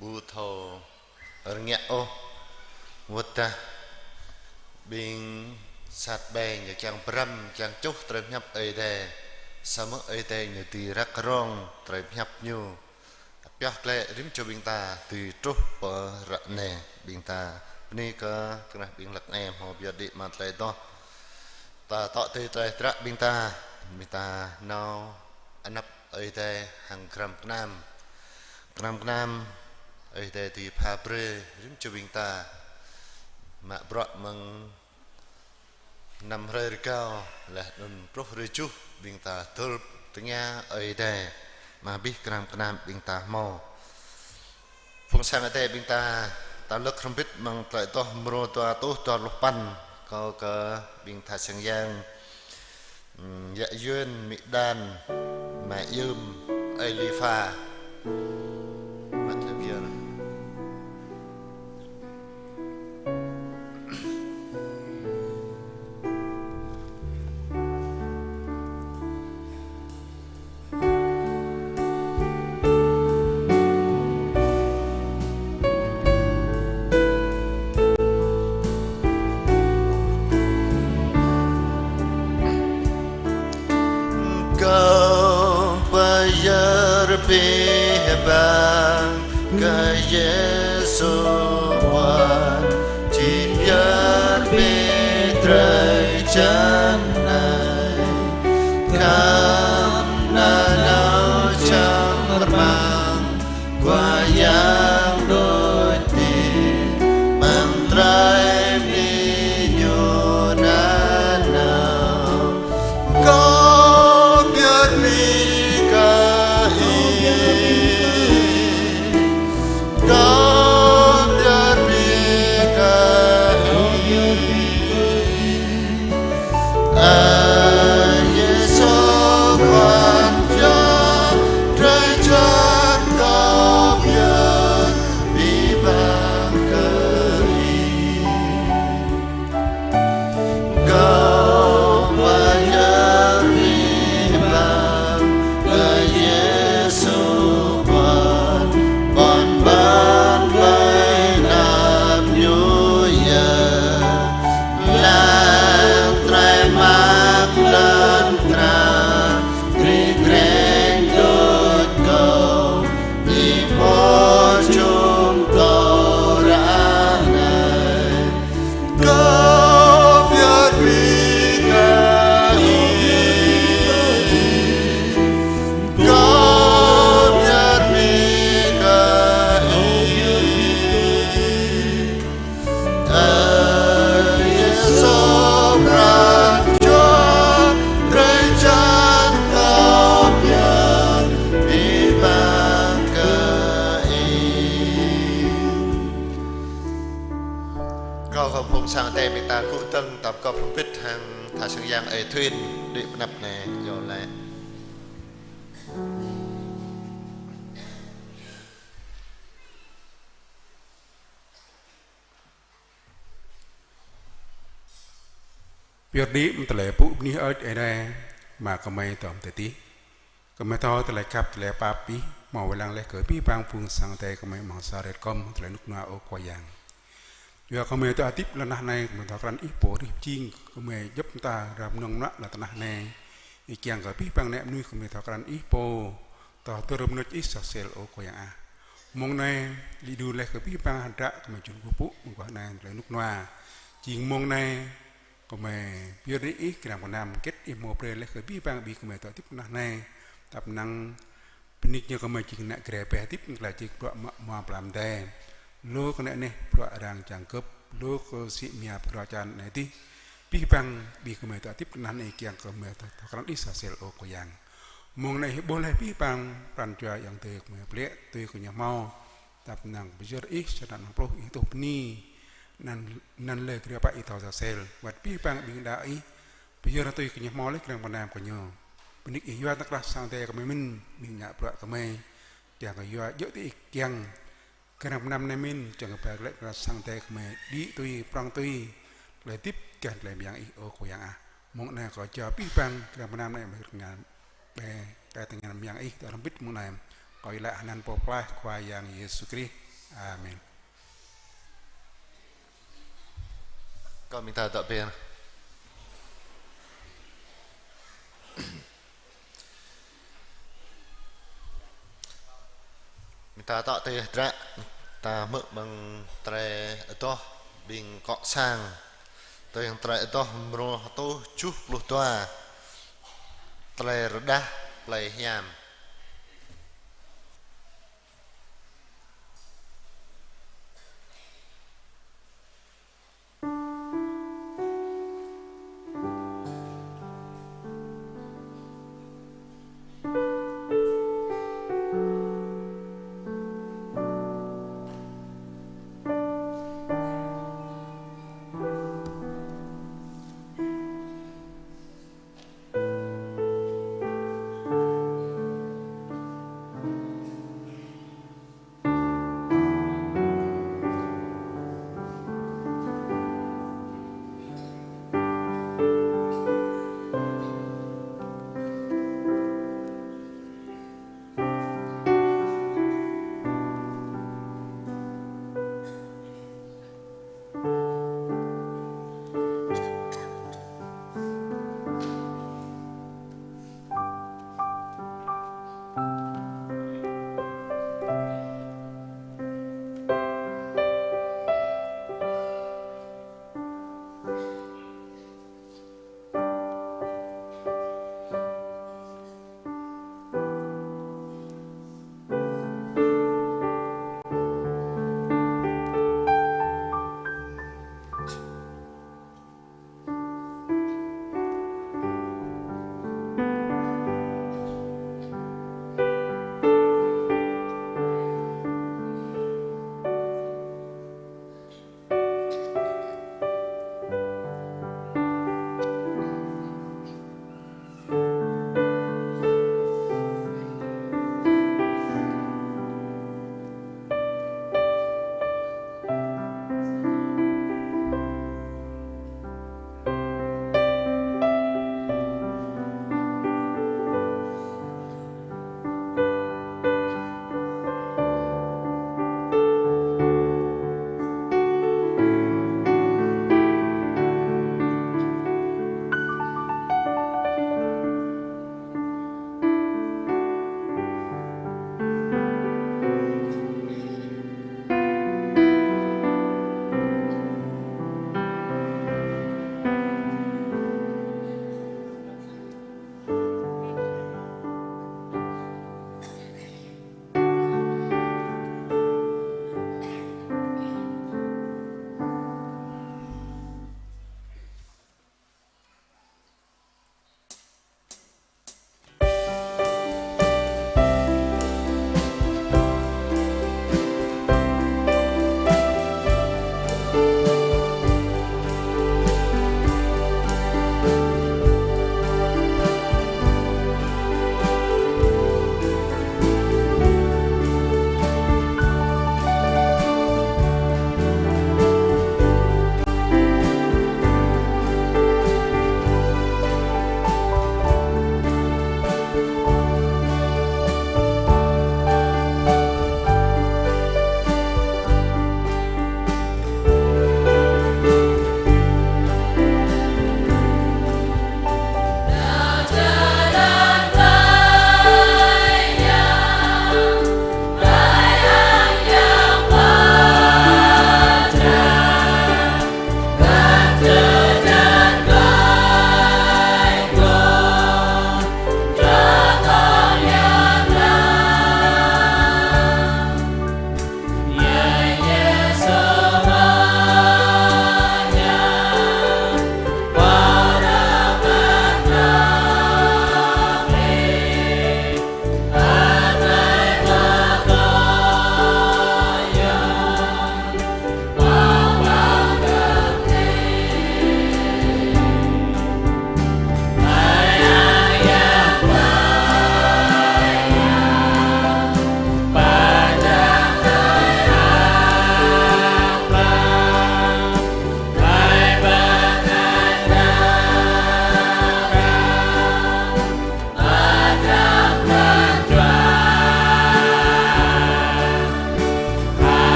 ƀu thâo rơngiă ôh. Wơ̆t dah ƀing sat ƀai ñu kiăng pơrăm, kiăng čuh tơlơi pơhiăp Ơi Adai, samơ̆ Ơi Adai ñu dưi răk rong tơlơi pơhiăp ñu. Pioh glaĭ rĭm čô ƀing ta dưi truh pơ ră anai. Ƀing ta bơni kơ tơnah ƀing hlăk anai hmâo pioh đĭ mă tơlơi adoh. Ta tŏ tui tơlơi tơdră ƀing ta, ƀing ta nao anăp Ơi Adai hăng gơnam gơnam. Gơnam gơnam Ơi Adai dưi pha brơi rĭm čô ƀing ta. Mă bruă mơ̆ng năm hrơi rơgao laih anŭn truh hrơi tơjuh ƀing ta dŏ tơngia Ơi Adai. Mă abih gơnam gơnam ƀing ta hmâo. Phung sang Ơi Adai ƀing ta, ta lơ̆k hrŏm hơbĭt mơ̆ng tơlơi adoh mrô dua rơtuh dua pluh păn, kâo kơ ƀing tha sang yang, ừm, Yă Yuan, Mĭ Đan, Mă Yưm, Ơi Li Pha. Mă tơlơi pơyơr. Kâo pơyơr abih bang kơ Yêsu Khua, či pơyơr abih drơi jăn anai. Khăp nanao čang rơmang, Khua Yang đôč dĭ, amăng tơlơi bơni Ñu nanao. Kâo pơyơr abih kơ Ih. Kâo pơyơr abih kơ Ih. Ơ Yêsu Khua, pioh drơi jăn kâo pơyơr abih bang kơ Ih. Kâo pơyơr abih bang kơ Yêsu Khua, ƀôn ƀon ƀơi anăp Ñu yơh. Lăng tơlơi mơak lŏn krah, kri kreng đôč kâo, Ih pô čum kâo ră anai. Kâo pơyơr abih kơ Ih. Kâo pơyơr abih kơ Ih. Ơ Yêsu Khua, pioh drơi jăn kâo pơyơr abih bang kơ Ih. Kâo kơ phung sang Ơi Adai ƀing ta gŭ dơ̆ng, ta pơgop hrŏm hơbĭt hăng tha sang yang Ơi Thuyên đĭ pơ anăp anai, yua lĕ. Pơyơr đĭ mơ̆ng tơlơi pŭ bơni hơơč Ơi Adai, mă gơmơi tŏm tơtih. Gơmơi thâo tơlơi khăp, tơlơi pap Ih hmâo wai lăng laih kơ abih bang phung sang Ơi Adai gơmơi amăng sa ret kŏm tơlơi rơnŭk rơnua, ơ Khua Yang. Yua gơmơi dŏ hơdip lŏn tơnah anai, gơmơi thâo krăn Ih pô hrih pơjing, gơmơi djŏp mơta răm nơ̆ng mơnuă lŏn tơnah anai. Ih kiăng kơ abih bang ană mơnuih gơmơi thâo krăn Ih pô, thâo tơrơm nơč Ih sa sel, ơ Khua Yang ah. Mông anai, lĕ đu laih kơ abih bang hơdră gơmơi jun kơkuh pơpŭ mơguah anai tơlơi rơnŭk rơnua. Jing mông anai, gơmơi pơyơr đĭ Ih gơnam gơnam hơget Ih hmâo brơi laih kơ abih bang ƀing gơmơi dŏ hơdip tơnah anai. Tap năng bơni kơ gơmơi jing ană Grê Peh hơdip, tơlơi jing bruă mă hmua pơlam adai. Lu kơ ană neh bruă arăng čang gơ̆p, lu kơ sĭ mia pơkra čan anai adih. Abih bang ƀing gơmơi dŏ hơdip tơnah anai kiăng kơ gơmơi thâo, thâo krăn Ih sa sel, ơ Khua Yang. Mông anai Ih ƀuh laih abih bang pran jua ayŏng adơi gơmơi plĕ, tui kơ ñu hmâo. Tap năng pơyơr Ih, sa anăn pluh Ih tuh bơni. Anăn, anăn lĕ grê pă Ih thâo sa sel. Wơ̆t abih bang ƀing đaŏ Ih, pơyơr tui kơ ñu hmâo laih gơnam gơnam kơ ñu. Bơni Ih yua tơkrah sang Ơi Adai gơmơi mơ̆n, ƀing ngă bruă gơmơi. Kiăng kơ yua djơ̆ tui Ih kiăng. Gơnam gơnam anai mơ̆n, kiăng kơ ba glaĭ tơkrah sang Ơi Adai gơmơi đĭ tui, prŏng tui tơlơi hơdip, kiăng tơlơi mơyang Ih, ơ Khua Yang ah. Mông anai kâo jao abih bang gơnam gơnam anai mơ̆ng tơngan, ƀĕ, tơngan mơyang Ih, tơlơi hrŏm hơbĭt mông anai. Kâo iâu laĭ hơnăn Pô Pơklaih Khua Yang Yêsu Krist. Amen. Kâo mĭn ta dŏ pơ. Mĭn ta dŏ tơ dră, ta hmư̆ mơ̆ng tơlơi adoh ƀing kŏ sang. Tơlơi adoh mrô hơtuh tơjuh pluh dua. Tơlơi rơđah plei hiam.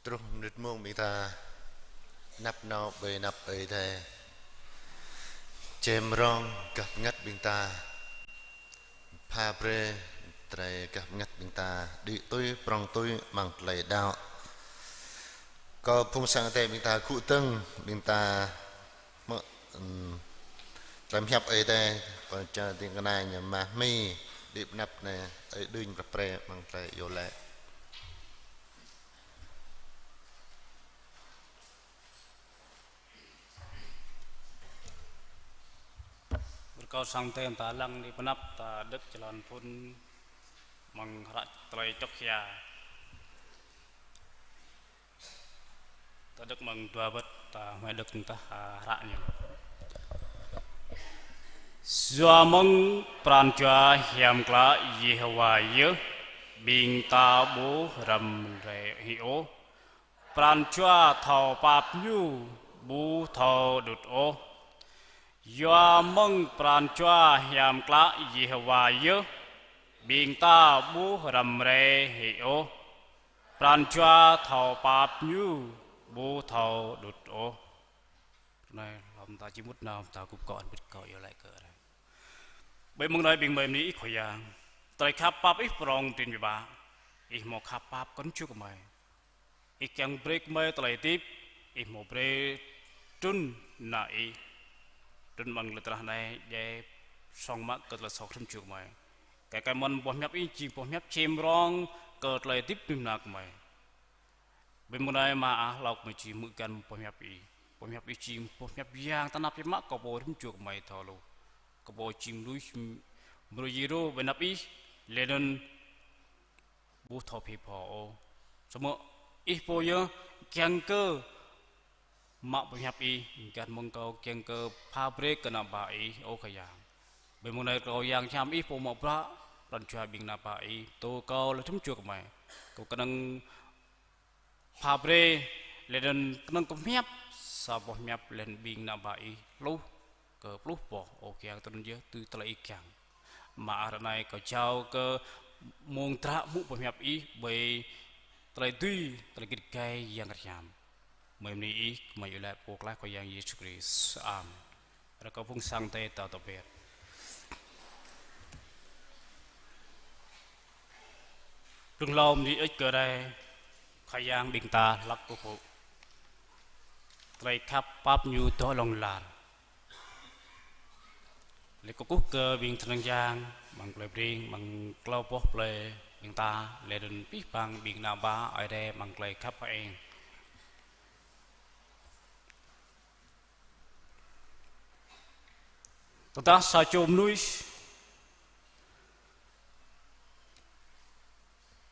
Truh mơnit mông ƀing ta năp nao ƀơi anăp Ơi Adai. Čem rong gah bơngăt ƀing ta. Pha brơi tơlơi gah bơngăt ƀing ta đĭ tui prong tui amăng tơlơi đaŏ. Kơ phung sang Ơi Adai ƀing ta gŭ dơ̆ng ƀing ta mơ̆, ừm, tơlơi pơhiăp Ơi Adai, pơ čar ding kơnai ñu mah mi, đĭ pơnăp anai, Ơi Đinh prap pre amăng tơlơi iâu laĭ. Rơkâo sang Ơi Adai ta lăng đĭ pơnăp ta đŏk jơlan phŭn amăng hră tơlơi čŏk hia. Ta đŏk amăng dua bơ̆t, ta hmâo đŏk tơdah, a, hră ñu. Yua mơ̆ng pran jua hiam klă Yêhôwa yơh, ƀing ta ƀu răm rai hĭ ôh. Pran jua thâo pap ñu ƀu thâo đŭt ôh. Yua mơ̆ng pran jua hiam klă Yêhôwa yơh, ƀing ta ƀu răm rai hĭ ôh. Pran jua thâo pap ñu ƀu thâo đŭt ôh. Anai, lŏm ta či mŭt nao, ta kŭp kơ ơn bĭt kơ iâu laĭ kơ Ơi Adai. Ƀơi mông anai ƀing gơmơi bơni Ih Khua Yang. Tơlơi khăp pap Ih prong prin biă mă. Ih hmâo khăp pap kơ rĭm čô gơmơi. Ih kiăng brơi kơ gơmơi tơlơi hơdip, Ih hmâo brơi trŭn nao Ih. Trŭn amăng lŏn tơnah anai, djai song mă kơ tơlơi soh rĭm čô gơmơi. Kơ kơ mơ̆n boh pơhiăp Ih jing boh pơhiăp čem rong kơ tơlơi hơdip mơnuih nao gơmơi. Ƀơi mông anai mơ̆ ah, hlâo gơmơi či hmư̆ găn boh pơhiăp Ih. Boh pơhiăp Ih jing boh pơhiăp Yang tơnap biă mă kơ pô rĭm čô gơmơi thâo hluh. Kơ pô jing mơnuih mrô yêrô ƀơi anăp Ih, laih anŭn ƀu thâo phe pho ôh. Samơ̆ Ih pô yơh kiăng kơ mă boh pơhiăp Ih, găn mơ̆ng kâo kiăng kơ pha brơi kơ ană bă Ih, ơ Khua Yang. Ƀơi mông anai kâo Yang hiam Ih pô mă bruă pran jua ƀing ană bă Ih, tơ kâo laih rĭm čô gơmơi. Kâo kơnơ̆ng pha brơi, laih anŭn kơnơ̆ng kơ pơhiăp sa boh pơhiăp laih anŭn ƀing ană bă Ih hluh kơ pluh boh, ơ Khua Yang, tui anŭn yơh tui tơlơi Ih kiăng. Mơ̆ ah, ră anai kâo jao kơ mông dră hmư̆ boh pơhiăp Ih ƀơi tơlơi dưi, tơlơi git gai Yang Bơngăt Hiam. Gơmơi bơni Ih, gơmơi iâu laĭ pơklaih Khua Yang Yêsu Krist. Amen. Rơkâo phung sang Ơi Adai ta tơbiă. Blung hlâo bơni hơơč kơ Ơi Adai, Khua Yang ƀing ta hlăk kơkuh pơpŭ. Tơlơi khăp pap Ñu dŏ hlŏng lar. Laih kơkuh kơ ƀing tơnăng yang, amăng plơi Breng, amăng klâo boh plơi ƀing ta, laih anŭn abih bang ƀing ană bă Ơi Adai amăng tơlơi khăp hơeng. Tơdah sa čô mơnuih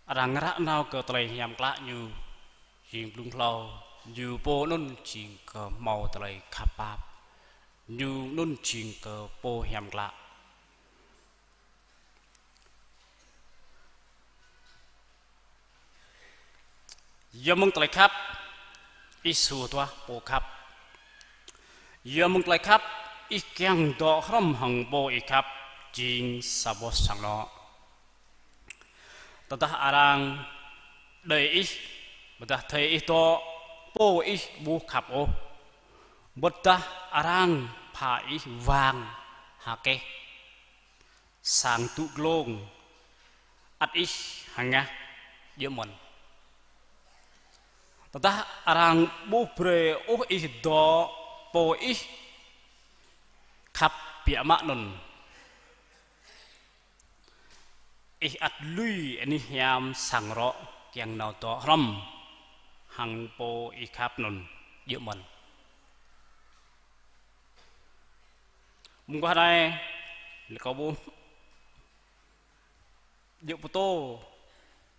arăng ră nao kơ tơlơi hiam klă ñu, jing blung hlâo, ñu pô anŭn jing kơ hmâo tơlơi khăp pap, ñu anŭn jing kơ pô hiam klă. Yua mơ̆ng tơlơi khăp, ih sua tuah pô khăp. Yua mơ̆ng tơlơi khăp, ih kiăng dŏ hrŏm hăng pô ih khăp, jing sa boh sang anŏ. Tơdah arăng đuaĭ ih, ƀôdah thâo ih dŏ, pô ih ƀu khăp ôh. Ƀôdah arăng pha ih wang hơkeh sang tŭ glông, ăt ih hơngah djơ̆ mơ̆n. Tơdah arăng ƀu brơi ôh ih dŏ pô ih khăp biă mă anŭn, ih ăt lui anih hiam sang rŏ kiăng nao dŏ hrŏm hăng pô ih khăp anŭn djơ̆ mơ̆n. Mơguah anai, lĕ kâo ƀuh djơ̆ pơtô,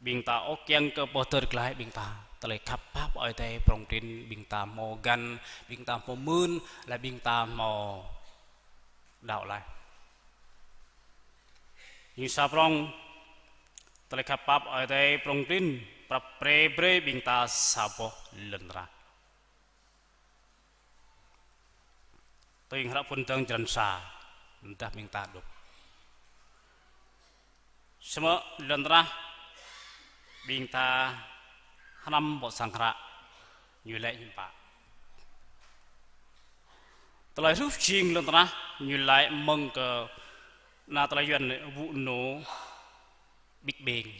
ƀing ta ôh kiăng kơ pơtơr glaĭ ƀing ta. Tơlơi khăp pap Ơi Adai prŏng prin ƀing ta hmâo găn, ƀing ta hmâo mưn, laih ƀing ta hmâo đaŏ laih. Jing sa prŏng, tơlơi khăp pap Ơi Adai prŏng prin, prap pre brơi ƀing ta sa boh lŏn tơnah. Tui hră phŭn dơ̆ng črăn sa, tơdah ƀing ta đŏk. Samơ̆ lŏn tơnah ƀing ta hrăm ƀơi sang kră, ñu laĭ hiư̆m pă. Tơlơi hrup jing lŏn tơnah, ñu laĭ mơ̆ng kơ ană tơlơi Yuan laĭ vụ nổ Big Bang.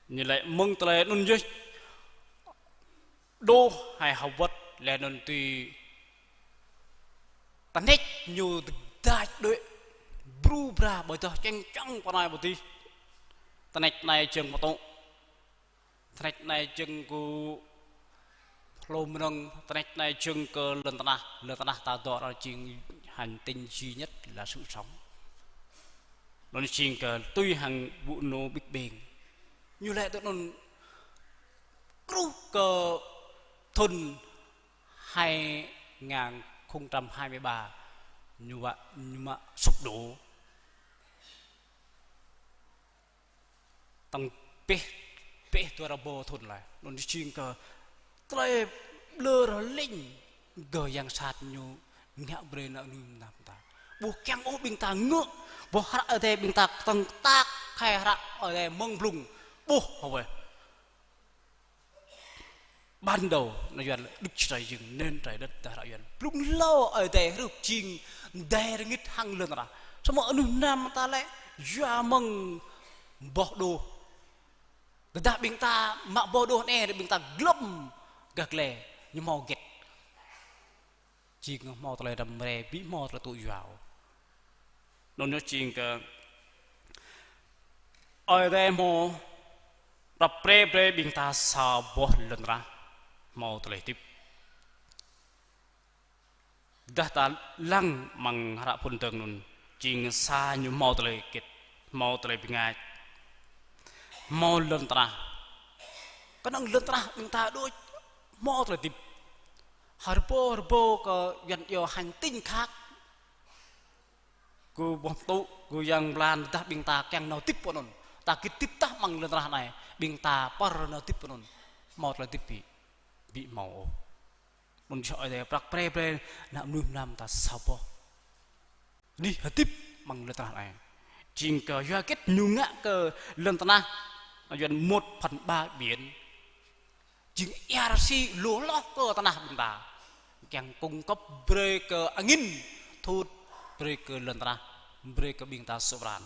Ñu laĭ mơ̆ng tơlơi anŭn yơh đôč hai hơwơ̆t laih anŭn tui tơnĕč ñu dơ̆ng đôč bru bra ƀơi tơh čeng čăng pơ anai pơ adih. Tơnĕč anai jơ̆ng pơtŭ. Tơnĕč anai jơ̆ng kơ hlô mơnơ̆ng, tơnĕč anai jơ̆ng kơ lŏn tơnah, lŏn tơnah ta dŏ anai jing hành tinh duy nhất là sự sống. Anŭn jing kơ tui hăng vụ nổ Big Bang. Ñu laĭ tui anŭn truh kơ thun hai ngàn không trăm hai mươi ba, ñu mă, ñu mă sụp đổ. Tăng pĕh, pĕh dua rơbâo thun laih. Anŭn jing kơ tơlơi blơr lĕng gơ̆ yang sat ñu ngă brơi ană mơnuih mơnam ta. Ƀu kiăng ôh ƀing ta ngă, ƀuh hră Ơi Adai ƀing ta tơ̆ng tăk, khai hră Ơi Adai mơ̆ng blung. Ƀuh hơweh. Ban đầu ană Yuan laĭ Đức Chúa Trời dừng nên trời đất, dah hră Yuan. Blung hlâo Ơi Adai hrup jing adai rơngit hăng lŏn tơnah. Samơ̆ mơnuih mơnam ta lĕ yua mơ̆ng boh đôč. Tơdah ƀing ta mă boh đôč anai, ƀing ta glŏm gah gle, ñu hmâo hơget. Jing hmâo tơlơi răm rai, ƀu hmâo tơlơi tŭ yua ôh. Anŭn yơh jing kơ Ơi Adai hmâo prăp pre brơi ƀing ta sa boh lŏn tơnah hmâo tơlơi hơdip. Dah ta lăng amăng hră phŭn dơ̆ng anŭn, jing sa ñu hmâo tơlơi hơget, hmâo tơlơi bơngač, hmâo lŏn tơnah. Kơnơ̆ng lŏn tơnah ƀing ta đôč hmâo tơlơi hơdip. Rơbâo rơbâo kơ Yuan iâu hành tinh khác. Kơ boh pơtŭ, kơ yang blan dah ƀing ta kiăng nao hơdip pơ anŭn. Ta git hơdip tah amăng lŏn tơnah anai, ƀing ta pơr nao hơdip pơ anŭn. Hmâo tơlơi hơdip ƀu, ƀu hmâo ôh. Anŭn yơh Ơi Adai prăp pre brơi ană mơnuih mơnam ta sa boh anih hơdip amăng lŏn tơnah anai. Jing kơ yua hơget ñu ngă kơ lŏn tơnah Yuan một phần ba biển. Jing ia rơsĭ lu hloh kơ tơnah ƀing ta. Kiăng cung cấp brơi kơ angin thut, brơi kơ lŏn tơnah, brơi kơ ƀing ta sŭp ran.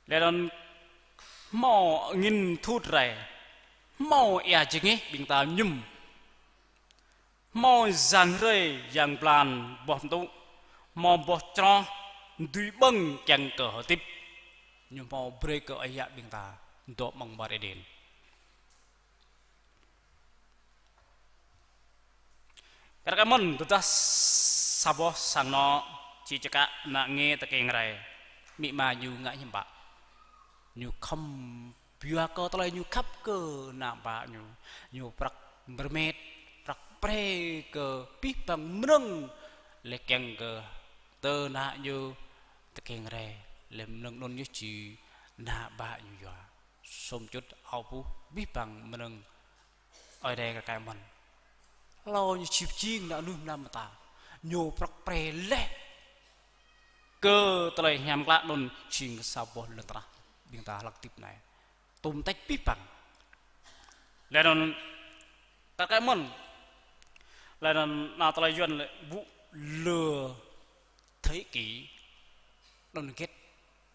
Laih anŭn hmâo angin thut rai, hmâo ia jơngeh ƀing ta mơñum, hmâo yang hrơi, yang blan, boh pơtŭ, hmâo boh čroh, dưi ƀơ̆ng kiăng kơ hơdip. Ñu hmâo brơi kơ ơi yă ƀing ta dŏ amăng war Êđen. Kar kaĭ mơ̆n tơdah sa boh sang anŏ či čơkă ană nge tơkeng rai, amĭ ama ñu ngă hiư̆m pă? Ñu khŏm yua kơ tơlơi ñu khăp kơ ană bă ñu, ñu prăk mơrmet, prăk pre kơ abih bang mơnơ̆ng, laih kiăng kơ tơl ană ñu tơkeng rai, laih mơnơ̆ng anŭn yơh či ană bă ñu yua. Sum čut ao puh abih bang mơnơ̆ng Ơi Adai kar kaĭ mơ̆n. Hlâo ñu či pơjing ană mơnuih mơnam ta. Ñu prăk pre laih kơ tơlơi hiam klă anŭn jing kơ sa boh lŏn tơnah ƀing ta hlak hơdip anai. Tôm tĕč abih bang. Laih anŭn kar kaĭ mơ̆n. Laih anŭn ană tơlơi Yuan laĭ vụ lửa thế kỷ. Anŭn hơget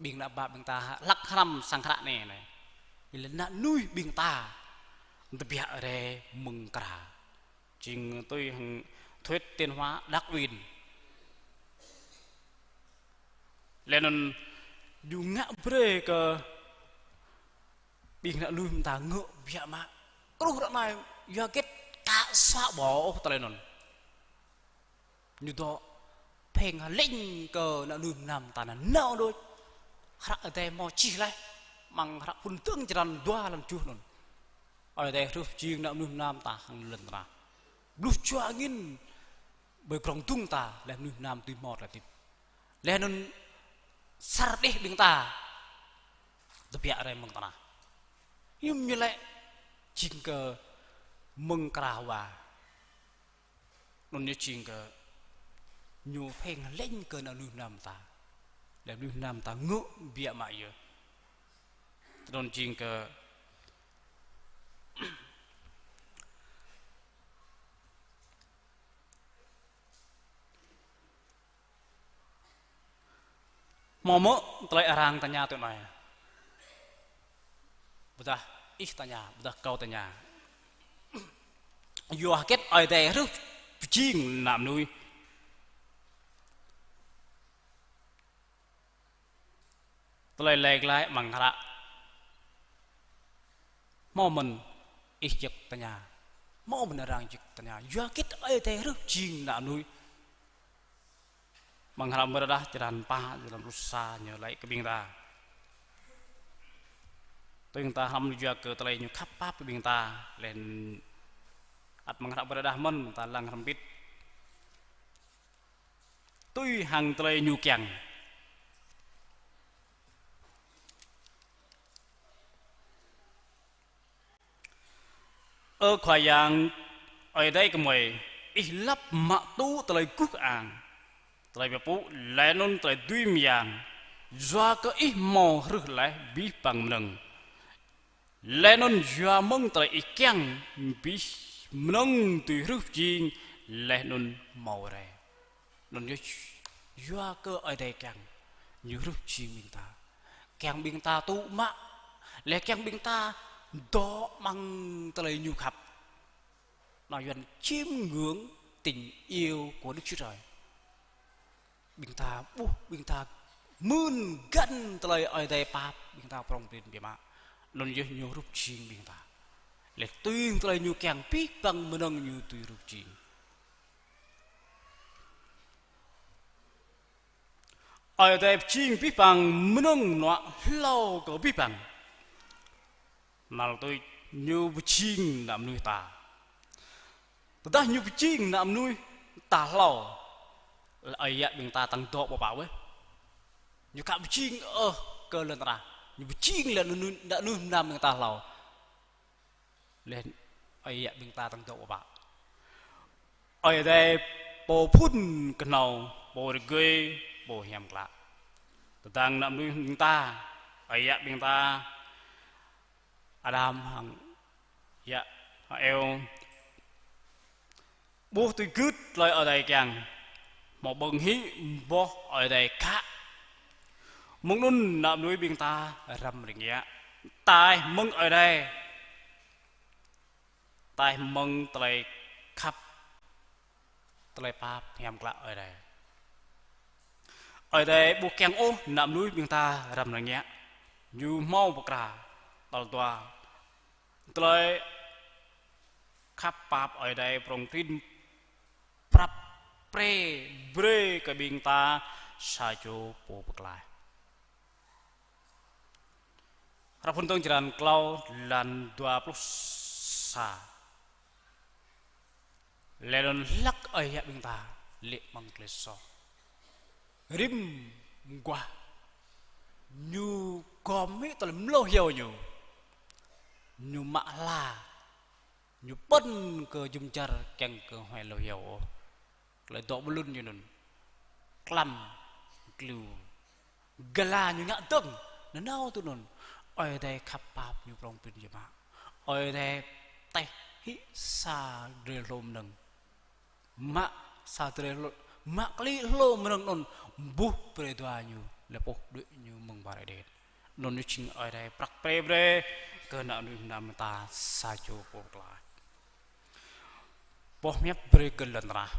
ƀing ană bă ƀing ta hlak hrăm sang kră anai anai. Ñu laĭ ană mơnuih ƀing ta tơbiă rai mơ̆ng kra. Jing tui hăng thuyết tiến hóa Darwin. Laih anŭn ñu ngă brơi kơ ƀing ană mơnuih ƀing ta ngă biă mă. Truh ră anai yua hơget ka sa ƀôh tơlơi anŭn. Ñu dŏ pheng hơlĕng kơ ană mơnuih mơnam ta anŭn nao đôč. Hră Ơi Adai hmâo čih laih amăng hră Phŭn Dơ̆ng črăn dua lăm tơjuh anŭn. Ơi Adai hrih jing ană mơnuih mơnam ta hăng lŏn tơnah. Bluh jua angin ƀơi prŏng dŭng ta, laih mơnuih mơnam dưi hmâo tơlơi hơdip. Laih anŭn sar đeh ƀing ta tơbiă rai mơ̆ng tơnah. Hiư̆m ñu laĭ jing kơ mơ̆ng kra wa. Anŭn yơh jing kơ ñu pheng hơlĕng kơ ană mơnuih mơnam ta. Laih mơnuih mơnam ta ngă biă mă yơh. Tơdron jing kơ hmâo mơ̆ tơlơi arăng tơña tui anai. Ƀôdah ih tơña, ƀôdah kâo tơña. Yua hơget Ơi Adai hrưh pơjing ană mơnuih? Tơlơi laĭ glaĭ amăng hră hmâo mơ̆n ih jăk tơña, hmâo mơ̆n arăng jăk tơña, yua hơget Ơi Adai hrưh pơjing ană mơnuih? Amăng hră Mơrơđah črăn pă, črăn pluh sa ñu laĭ kơ ƀing ta. Tui ƀing ta hrăm yua kơ tơlơi ñu khăp pap kơ ƀing ta, laih anŭn ăt amăng hră Mơrơđah mơ̆n, ta lăng hrăm bit. Tui hăng tơlơi ñu kiăng. Ơ Khua Yang, Ơi Adai gơmơi, ih lăp mă tŭ tơlơi guh kơang, tơlơi pơpŭ, laih anŭn tơlơi dưi mơyang, yua kơ ih hmâo hrưh laih abih bang mơnơ̆ng. Laih anŭn yua mơ̆ng tơlơi ih kiăng abih mơnơ̆ng dưi hrưh pơjing, laih anŭn hmâo rai. Anŭn yơh yua kơ Ơi Adai kiăng ñu hrưh pơjing ƀing ta. Kiăng ƀing ta tŭ mă, laih kiăng ƀing ta dŏ amăng tơlơi ñu khăp. Anŭn Yuan chiêm ngưỡng tình yêu của Đức Chúa Trời. Ƀing ta ƀuh, ƀing ta mưn găn tơlơi Ơi Adai pap, ƀing ta prŏng prin biă mă. Anŭn yơh ñu hrưh pơjing ƀing ta. Laih tui tơlơi ñu kiăng abih bang mơnơ̆ng ñu dưi hrưh pơjing. Ơi Adai pơjing abih bang mơnơ̆ng mơnuă hlâo kơ abih bang. Năl tui ñu pơjing ană mơnuih ta. Tơdah ñu pơjing ană mơnuih ta hlâo, ơi yă ƀing ta tăng dŏ pơpă wơ̆t. Ñu ka pơjing ôh kơ lŏn tơnah. Ñu pơjing lĕ ană mơnuih, ană mơnuih mơnam ƀing ta hlâo. Laih ơi yă ƀing ta tăng dŏ pơpă. Ơi Adai pô phŭn kơhnâo, pô rơgơi, pô hiam klă. Tơdang ană mơnuih ƀing ta, ơi yă ƀing ta, Adam hăng yă hăng Êwa ƀuh tui gưt tơlơi Ơi Adai kiăng, hmâo ƀơ̆ng hĭ boh Ơi Adai khă. Mơ̆ng anŭn ană mơnuih ƀing ta răm rơngiă. Taih mơ̆ng Ơi Adai. Taih mơ̆ng tơlơi khăp, tơlơi pap hiam klă Ơi Adai. Ơi Adai ƀu kiăng ôh ană mơnuih ƀing ta răm rơngiă. Ñu hmâo pơkra tal dua. Tơlơi khăp pap Ơi Adai prŏng prin prăp pre brơi kơ ƀing ta sa čô Pô Pơklaih. Hră Phŭn Dơ̆ng črăn klâo, lan dua pluh sa. Laih anŭn hlăk ơi yă ƀing ta lê̆ amăng tơlơi soh. Rĭm mơguah ñu gom hĭ tơlơi mlâo hyâo ñu. Ñu mă hla. Ñu pơ̆n kơ jum dar kiăng kơ huai lâo hyâo ôh. Tơlơi dŏ ƀơlŭn ñu anŭn. Klăm, klư. Gơla ñu ngă dơ̆ng. Nanao tui anŭn. Ơi Adai khăp pap ñu prŏng prin biă mă. Ơi Adai taih hĭ sa drơi hlô mơnơ̆ng. Mă sa drơi hlô, mă klĭ hlô mơnơ̆ng anŭn. Buh brơi dua ñu. Laih puh đuaĭ ñu mơ̆ng ƀar Êđen. Anŭn ñu jing Ơi Adai prăk pre brơi kơ ană mơnuih mơnam ta sa čô Pô Pơklaih. Boh hiăp brơi kơ lŏn tơnah.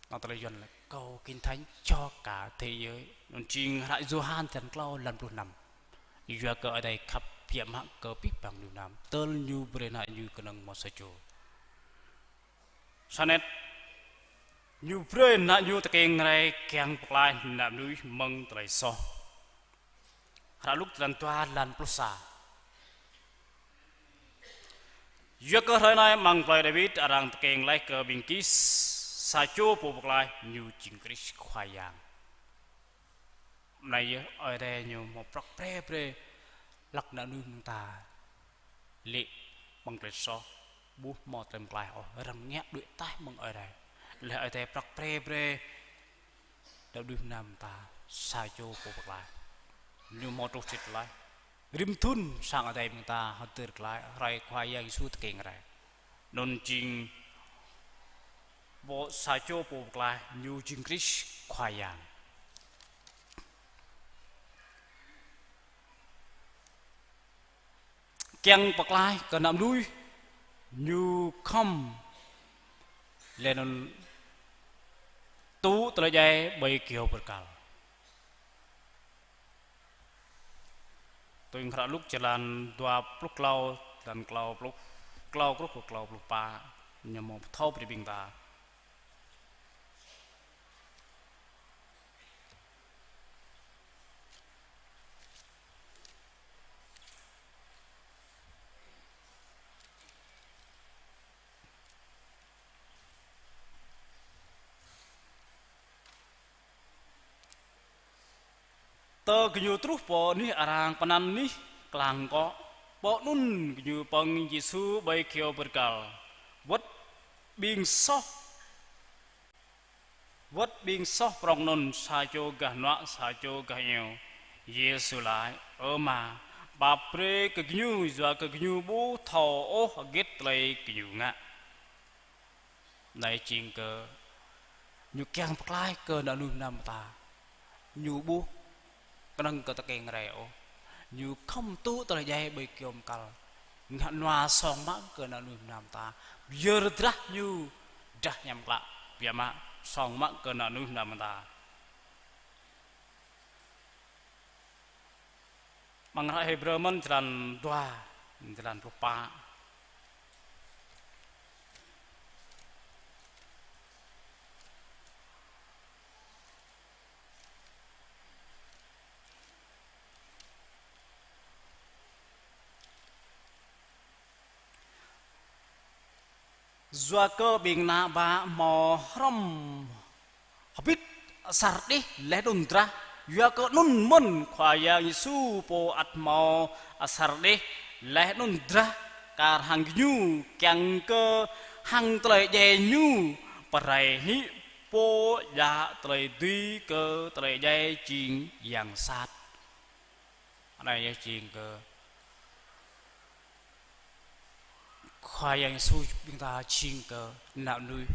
Anŭn tơlơi Yuan laĭ cầu Kinh Thánh cho cả thế giới. Anŭn jing hră Yôhan črăn klâo lan pluh năm. Yua kơ Ơi Adai khăp biă mă kơ abih bang mơnuih mơnam. Tơl ñu brơi ană ñu kơnơ̆ng hmâo sa čô. Sa anet, ñu brơi ană ñu tơkeng rai kiăng pơklaih ană mơnuih mơ̆ng tơlơi soh. Hră Luk črăn dua lan pluh sa. Yua kơ hrơi anai amăng plơi Dawid arăng tơkeng laih kơ ƀing gih sa čô Pô Pơklaih, ñu jing Krist Khua Yang. Anai yơh Ơi Adai ñu hmâo prăk pre brơi hlăk ană mơnuih mơ̆ng ta lê̆ amăng tơlơi soh, ƀu hmâo tơlơi pơklaih ôh, răm rơngiă đuaĭ taih mơ̆ng Ơi Adai. Laih Ơi Adai prăk pre brơi ană mơnuih mơnam ta sa čô Pô Pơklaih. Ñu hmâo truh sĭt laih. rĭm thŭn sang Adai ƀing ta hơdơr glaĭ hrơi Khua Yang Yêsu tơkeng rai. Anŭn jing pô sa čô pô pơklaih, ñu jing Krist Khua Yang. Kiăng pơklaih kơ ană mơnuih, ñu khŏm laih anŭn tŭ tơlơi djai ƀơi kơyâo bơrkal. Tui hră Luk črăn dua pluh klâo, črăn klâo pluh klâo truh kơ klâo pluh pă, ñu mơ̆ pơthâo brơi ƀing ta. Tơ gơñu truh pơ anih arăng pơanăn anih Klang Kŏ, pơ anŭn gơñu pơ̆ng Yêsu ƀơi kơyâo bơrkal, wơ̆t ƀing soh, wơ̆t ƀing soh prŏng anŭn, sa čô gah hnuă, sa čô gah iâu. Yêsu laĭ: Ơ Ama, pap brơi kơ gơñu, yua kơ gơñu ƀu thâo ôh hơget tơlơi gơñu ngă. Anai jing kơ ñu kiăng pơklaih kơ ană mơnuih mơnam ta. Ñu ƀu kơnơ̆ng kơ tơkeng rai ôh. Ñu khŏm tŭ tơlơi djai ƀơi kơyâo bơrkal. Ngă nua song mă kơ ană mơnuih mơnam ta. Pơyơr drah ñu, drah hiam klă. Biă mă song mă kơ ană mơnuih mơnam ta. Amăng hră Hêbrơ mơ̆n črăn dua, črăn pluh pă. Yua kơ ƀing ană bă hmâo hrŏm hơbĭt asar đih laih anŭn drah, yua kơ anŭn mơ̆n Khua Yang Yêsu pô ăt hmâo asar đih laih anŭn drah kar hăng gơñu, kiăng kơ hăng tơlơi djai ñu pơrai hĭ pô djă tơlơi dưi kơ tơlơi djai jing yang sat. Anai yơh jing kơ Khua Yang Yêsu ƀing ta jing kơ ană mơnuih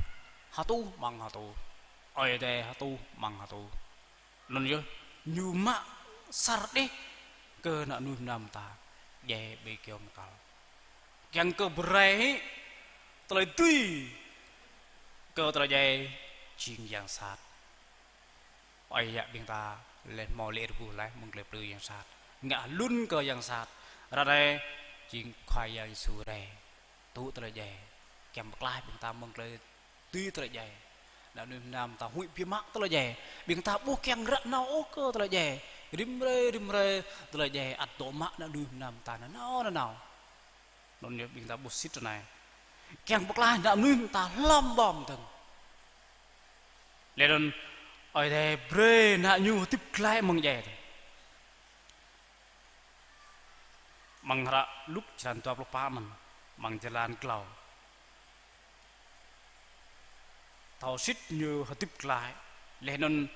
hơtuh amăng hơtuh. Ơi Adai hơtuh amăng hơtuh. Anŭn yơh ñu mă asar đih kơ ană mơnuih mơnam ta djai ƀơi kơyâo bơrkal. Kiăng kơ pơrai hĭ tơlơi dưi kơ tơlơi djai jing yang sat. Ơi yă ƀing ta laih hmâo lĕ rơbuh laih mơ̆ng tơlơi plư yang sat. Ngă hlŭn kơ yang sat. Ră anai jing Khua Yang Yêsu rai tŭ tơlơi djai. Kiăng pơklaih ƀing ta mơ̆ng tơlơi dưi tơlơi djai. Ană mơnuih mơnam ta huĭ biă mă tơlơi djai. Ƀing ta ƀu kiăng ră nao ôh kơ tơlơi djai. Rĭm hrơi, rĭm hrơi tơlơi djai ăt dŏ mă ană mơnuih mơnam ta nanao, nanao. Anŭn yơh ƀing ta ƀuh sĭt ră anai. Kiăng pơklaih ană mơnuih ta hlŏm ƀơ̆ng dơ̆ng. Laih anŭn Ơi Adai brơi ană ñu hơdip glaĭ amăng djai dơ̆ng. Amăng hră Luk črăn dua pluh pă mơ̆n, amăng jơlan klâo. Thâo sĭt ñu hơdip glaĭ, laih anŭn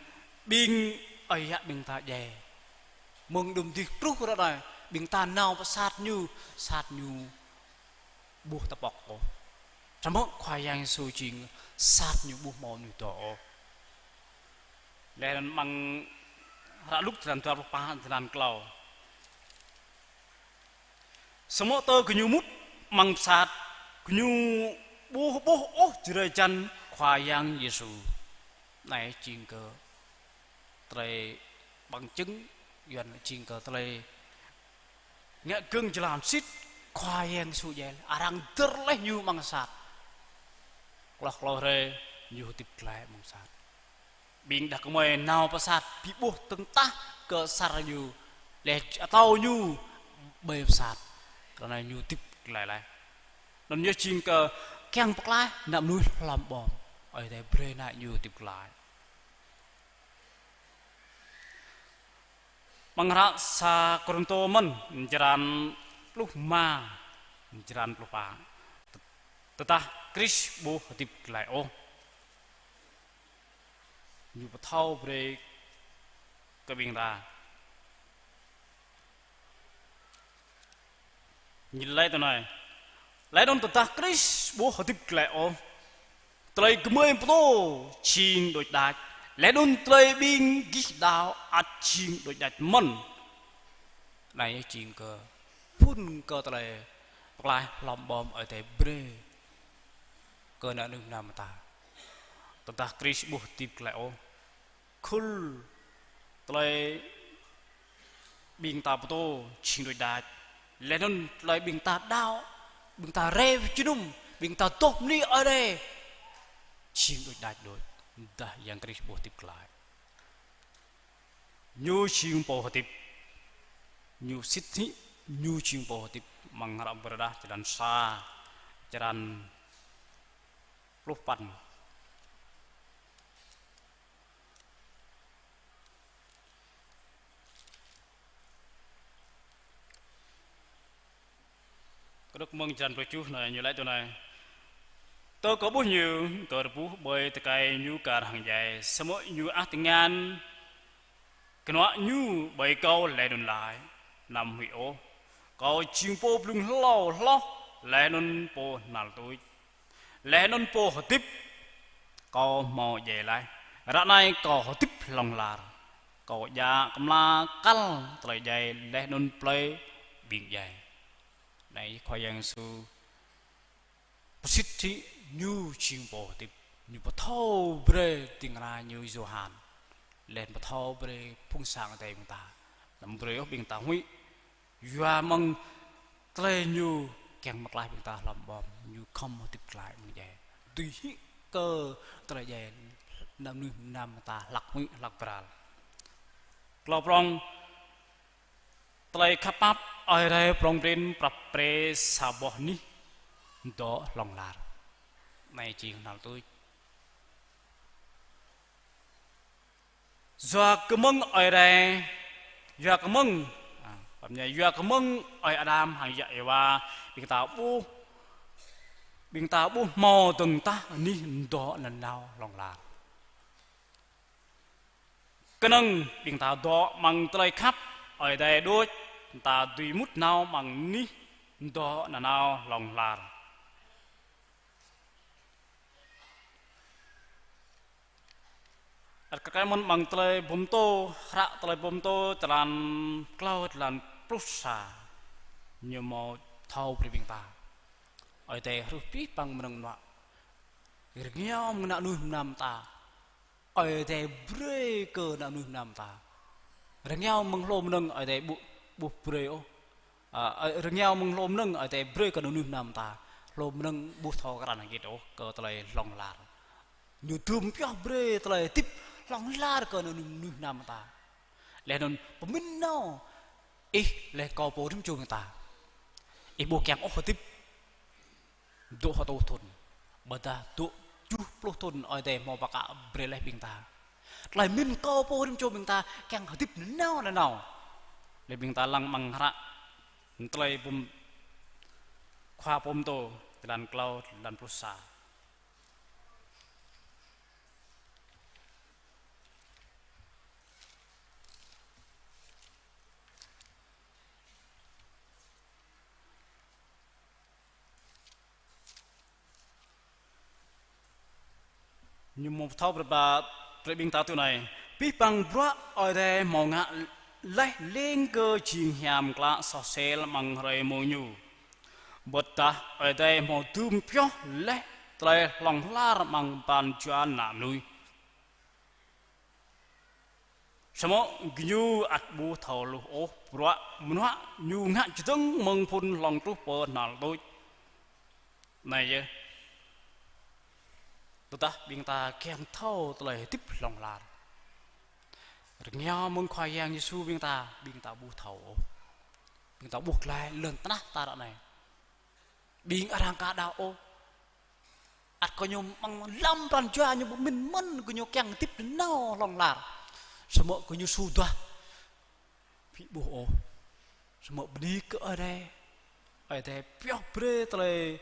ƀing ơi yă ƀing ta djai. Mơ̆ng đưm dih truh ră anai, ƀing ta nao pơ sat ñu, sat ñu ƀuh tơpŏk ôh. Samơ̆ Khua Yang Yêsu jing sat ñu ƀu hmâo anih dŏ ôh. Laih anŭn amăng hră Luk črăn dua pluh pă, črăn klâo. Samơ̆ tơ gơñu mŭt amăng pơsat, gơñu ƀu ƀuh ôh drơi jăn Khua Yang Yêsu. Anai jing kơ tơlơi bằng chứng, yuan jing kơ tơlơi ngă gơ̆ng jơlan sĭt Khua Yang Yêsu djai, arăng dơr laih ñu amăng sat. Klâo klâo hrơi ñu hơdip glaĭ amăng sat. Ƀing đah kơmơi nao pơ sat ƀu ƀuh tơ̆ng tah kơ asar ñu, laih atâo ñu ƀơi pơsat. Kơ anai ñu hơdip glaĭ laih. Anŭn yơh jing kơ kiăng pơklaih ană mơnuih hlŏm ƀơ̆ng. Ơi Adai brơi ană ñu hơdip glaĭ. Amăng hră sa Kôrintô mơ̆n, črăn pluh rơma, črăn pluh pă. Tơdah Krist ƀu hơdip glaĭ ôh, ñu pơthâo brơi kơ ƀing ta. Ñu laĭ tui anai: Laih anŭn tơdah Krist ƀu hơdip glaĭ ôh, tơlơi gơmơi pơtô jing đôč đač, laih anŭn tơlơi ƀing gih đaŏ ăt jing đôč đač mơ̆n. Anai jing kơ phŭn kơ tơlơi pơklaih hlŏm ƀơm Ơi Adai brơi kơ ană mơnuih mơnam ta. Tơdah Krist ƀu hơdip glaĭ ôh, khul tơlơi ƀing ta pơtô jing đôč đač, laih anŭn tơlơi ƀing ta đaŏ, ƀing ta rai jơnum, ƀing ta dŏ mơni Ơi Adai jing đôč đač đôč, tơdah Yang Krist ƀu hơdip glaĭ. Ñu jing Pô hơdip, ñu sĭt nik, ñu jing Pô hơdip. Amăng hră Pơrơđah črăn sa, črăn pluh păn. Kơnuk mơ̆ng črăn pluh tơjuh anai ñu laĭ tui anai: Tơ kâo ƀuh ñu, tơ rơbuh ƀơi tơkai ñu kar hăng djai, samơ̆ ñu ăh tơngan kơnuă ñu ƀơi kâo laih anŭn laĭ: Anăm huĭ ôh, kâo jing pô blung hlâo hloh laih anŭn pô hnal tuč, laih anŭn pô hơdip, kâo hmâo djai laih. Ră anai kâo hơdip hlŏng lar, kâo djă kơmla kăl tơlơi djai laih anŭn plơi ƀing djai. Anai Khua Yang Yêsu pơsĭt hĭ ñu jing Pô hơdip, ñu pơthâo brơi ding kơna ñu Yôhan, laih anŭn pơthâo brơi phung sang Adai ƀing ta. Anăm brơi ôh ƀing ta huĭ, yua mơ̆ng tơlơi ñu kiăng pơklaih ƀing ta hlŏm ƀơm, ñu khŏm hơdip glaĭ mơ̆ng djai. Dưi hĭ kơ tơlơi djai ană mơnuih mơnam ta hlăk huĭ hlăk pral. Klâo prŏng, tơlơi khăp pap Ơi Adai prŏng prin prăp pre sa boh anih dŏ hlŏng lar. Anai jing hnal tuč. Yua kơ mơ̆ng Ơi Adai, yua kơ mơ̆ng, a, pơmĭn, yua kơ mơ̆ng ơi Adam hăng yă Êwa, ƀing ta ƀuh, ƀing ta ƀuh hmâo dơ̆ng tah anih dŏ nanao hlŏng lar. Kơnơ̆ng ƀing ta dŏ amăng tơlơi khăp Ơi Adai đôč, ta dưi mŭt nao amăng anih dŏ nanao hlŏng lar. Ăt kar kaĭ mơ̆n amăng tơlơi Bơmtô, hră tơlơi Bơmtô črăn klâo, črăn pluh sa. Ñu hmâo thâo brơi ƀing ta Ơi Adai hrih pih păng mơnơ̆ng mơnuă. Rơngiao mơ̆ng ană mơnuih mơnam ta, Ơi Adai brơi kơ ană mơnuih mơnam ta. Rơngiao mơ̆ng hlô mơnơ̆ng Ơi Adai ƀu, ƀu brơi ôh. A, ơ, rơngiao mơ̆ng hlô mơnơ̆ng Ơi Adai brơi kơ ană mơnuih mơnam ta. Hlô mơnơ̆ng ƀu thâo krăn hơget ôh kơ tơlơi hlŏng lar. Ñu dưm pioh brơi tơlơi hơdip hlŏng lar kơ ană mơnuih mơnam ta. Laih anŭn pơmĭn nao, ih laih kâo pô rĭm čô ƀing ta, ih ƀu kiăng ôh hơdip dŏ hơtuh thŭn, ƀôdah dŏ tơjuh pluh thŭn Ơi Adai hmâo pơkă brơi laih ƀing ta. Tơlơi mĭn kâo pô rĭm čô ƀing ta kiăng hơdip nanao nanao. Laih ƀing ta lăng amăng hră tơlơi Bơm-, Khua Bơmtô, črăn klâo, črăn pluh sa. Ñu hmâo pơthâo brơi ba, brơi ƀing ta tui anai: Pih păng bruă Ơi Adai hmâo ngă laih lêng kơ jing hiam klă soh sel amăng hrơi mông ñu. Ƀôdah Ơi Adai hmâo dưm pioh laih tơlơi hlŏng lar amăng pran jua ană mơnuih. Samơ̆ gơñu ăt ƀu thâo hluh ôh bruă mơnuă ñu ngă čơdơ̆ng mơ̆ng phŭn hlŏng truh pơ hnal tuč. Anai yơh, tơdah ƀing ta kiăng thâo tơlơi hơdip hlŏng lar, rơngiao mơ̆ng Khua Yang Yêsu ƀing ta, ƀing ta ƀu thâo ôh. Ƀing ta ƀuh glaĭ lŏn tơnah ta ră anai, ƀing arăng ka đaŏ ôh. Ăt gơñu amăng lăm pran jua ñu pơmĭn mơ̆n gơñu kiăng hơdip nanao hlŏng lar. Samơ̆ gơñu suaih duah ƀu ƀuh ôh. Samơ̆ bơni kơ Ơi Adai, Ơi Adai pioh brơi tơlơi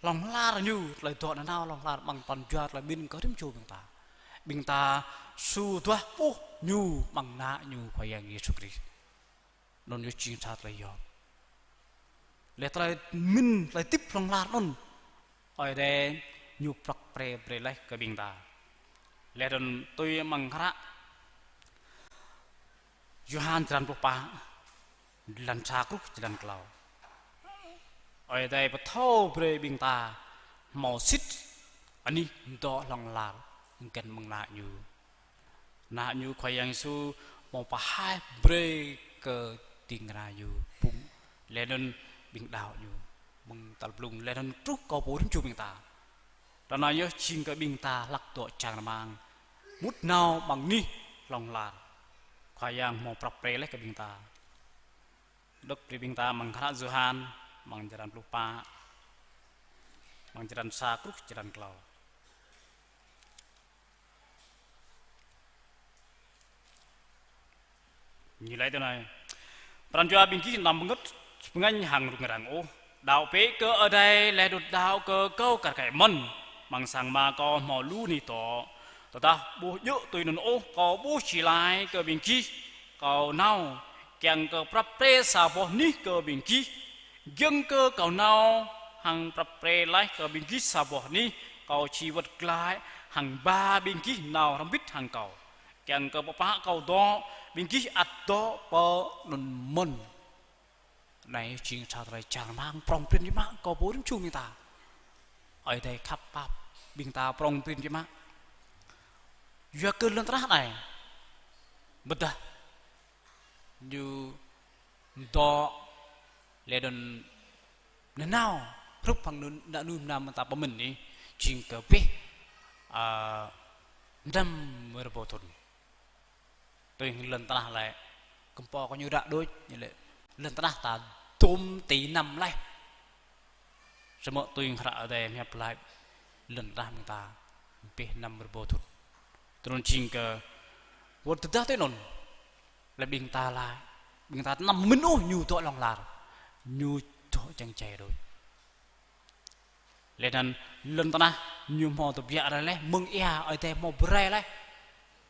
hlŏng lar ñu, tơlơi dŏ nanao hlŏng lar amăng pran jua tơlơi mĭn kơ rĭm čô ƀing ta. Ƀing ta suaih duah ƀuh ñu amăng ană ñu Khua Yang Yêsu Krist. Anŭn yơh jing sa tơlơi yom. Laih tơlơi mĭn, tơlơi hơdip hlŏng lar anŭn, Ơi Adai ñu prăp pre brơi laih kơ ƀing ta. Laih anŭn tui amăng hră Yôhan črăn pluh pă, jơlan sa truh jơlan klâo. Ơi Adai pơthâo brơi ƀing ta hmâo sĭt anih dŏ hlŏng lar găn mơ̆ng Ană ñu. Ană ñu Khua Yang Yêsu hmâo pơhaih brơi kơ ding kơna ñu phung, laih anŭn ƀing đaŏ ñu mơ̆ng tal blung, laih anŭn truh kơ pô rĭm čô ƀing ta. Tơnah yơh jing kơ ƀing ta hlak dŏ čang rơmang mŭt nao amăng anih hlŏng lar Khua Yang hmâo prăp pre laih kơ ƀing ta. Đŏk brơi ƀing ta amăng hră Yôhan, amăng črăn pluh pă, amăng jơlan sa truh jơlan klâo. Ñu laĭ tui anai: Pran jua ƀing gih anăm bơngơ̆t, bơngañ hăng rŭng răng ôh. Đaŏ bĕ kơ Ơi Adai, laih anŭn đaŏ kơ kâo kar kaĭ mơ̆n. Amăng sang Ama kâo hmâo lu anih dŏ. Tơdah ƀu djơ̆ tui anŭn ôh, kâo ƀu či laĭ kơ ƀing gih kâo nao, kiăng kơ prăp pre sa boh anih kơ ƀing gih. Giŏng kơ kâo nao hăng prăp pre laih kơ ƀing gih sa boh anih, kâo či wơ̆t glaĭ hăng ba ƀing gih nao hrŏm hơbĭt hăng kâo. Kiăng kơ pơpă kâo dŏ, ƀing gih ăt dŏ pơ anŭn mơ̆n. Anai jing sa tơlơi čang rơmang prŏng prin biă mă kơ pô rĭm čô ƀing ta. Ơi Adai khăp pap ƀing ta prŏng prin biă mă. Yua kơ lŏn tơnah anai ƀôdah ñu dŏ, laih anŭn nanao hrup hăng anŭn, anŭn mơnam ta pơmĭn anai, jing kơ pĕh, a, năm rơbâo thŭn. Tui lŏn tơnah lĕ, kơmpŏ kơ ñu ră đôč, ñu lĕ lŏn tơnah ta dôm tỉ năm laih. Samơ̆ tui hră Ơi Adai pơhiăp laĭ, lŏn tơnah ƀing ta pĕh năm rơbâo thŭn. Tui anŭn jing kơ wơ̆t tơdah tui anŭn, laih ƀing ta laĭ, ƀing ta anăm mĭn ôh ñu dŏ hlŏng lar, ñu dŏ čang čai đôč. Laih anŭn lŏn tơnah ñu hmâo tơbiă rai laih, mơ̆ng ia Ơi Adai hmâo brơi laih.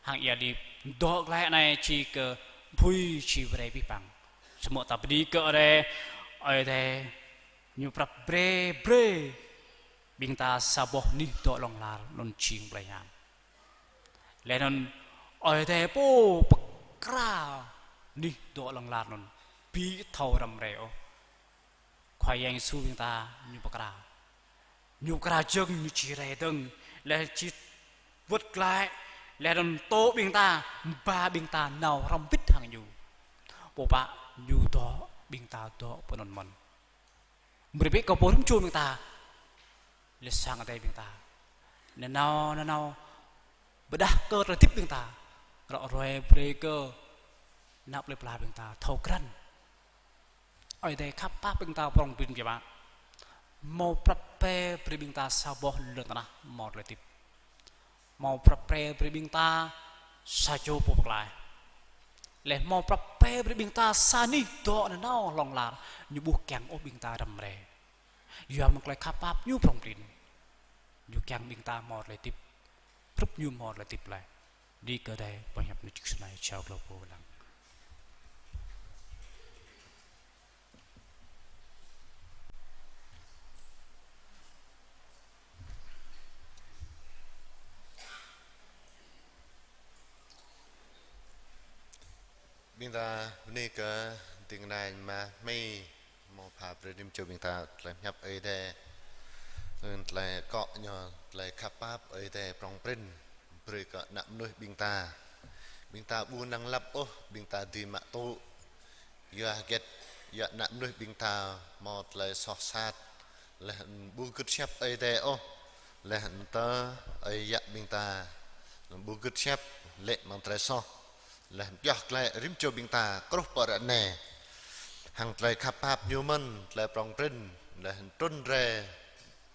Hăng ia đĭ dŏ glaĭ anai či kơ bui či brơi pih păng. Samơ̆ ta bơni kơ Ơi Adai, Ơi Adai ñu prăp brơi, brơi ƀing ta sa boh anih dŏ hlŏng lar anŭn jing plei hiam. Laih anŭn Ơi Adai pô pơkra anih dŏ hlŏng lar anŭn ƀu thâo răm rai ôh. Khua Yang Yêsu ƀing ta ñu pơkra. Ñu pơkra jơ̆ng, ñu či rai dơ̆ng, laih či wơ̆t glaĭ, laih anŭn tŏ ƀing ta, ba ƀing ta nao hrŏm hơbĭt hăng ñu. Pơpă ñu dŏ, ƀing ta dŏ pơ anŭn mơ̆n. Brơi bĕ kơ pô rĭm čô ƀing ta, laih sang Adai ƀing ta. Nanao, nanao, pơdah kơ tơlơi hơdip ƀing ta. Ră ruai brơi kơ ană plơi pla ƀing ta thâo krăn. Ơi Adai khăp pap ƀing ta prŏng prin biă mă. Hmâo prăp pre brơi ƀing ta sa boh lŏn tơnah hmâo tơlơi hơdip. Hmâo prăp pre brơi ƀing ta sa čô pô pơklaih. Laih hmâo prăp pre brơi ƀing ta sa anih dŏ nanao hlŏng lar, ñu ƀu kiăng ôh ƀing ta răm rai. Yua mơ̆ng tơlơi khăp pap ñu prŏng prin. Ñu kiăng ƀing ta hmâo tơlơi hơdip. Hrup ñu hmâo tơlơi hơdip laih. Bơni kơ Ơi Adai, pơhiăp anai čih sơnai, čao glô pô lăng. Ƀing ta bơni kơ ding kơna mă hmei hmâo pha brơi rĭm čô ƀing ta tơlơi pơhiăp Ơi Adai. Tơlơi akŏ ñu, tơlơi khăp pap Ơi Adai prŏng prin brơi kơ ană mơnuih ƀing ta. Ƀing ta ƀu năng lăp ôh, ƀing ta dưi mă tŭ. Yua hơget, yua ană mơnuih ƀing ta hmâo tơlơi soh sat, laih ƀu gưt hiăp Ơi Adai ôh, laih tơ ơi yă ƀing ta ƀu gưt hiăp, lĕ mơ̆ng tơlơi soh. Laih pioh glaĭ rĭm čô ƀing ta truh pơ ră anai. Hăng tơlơi khăp pap ñu mơ̆n, tơlơi prŏng prin, laih trŭn rai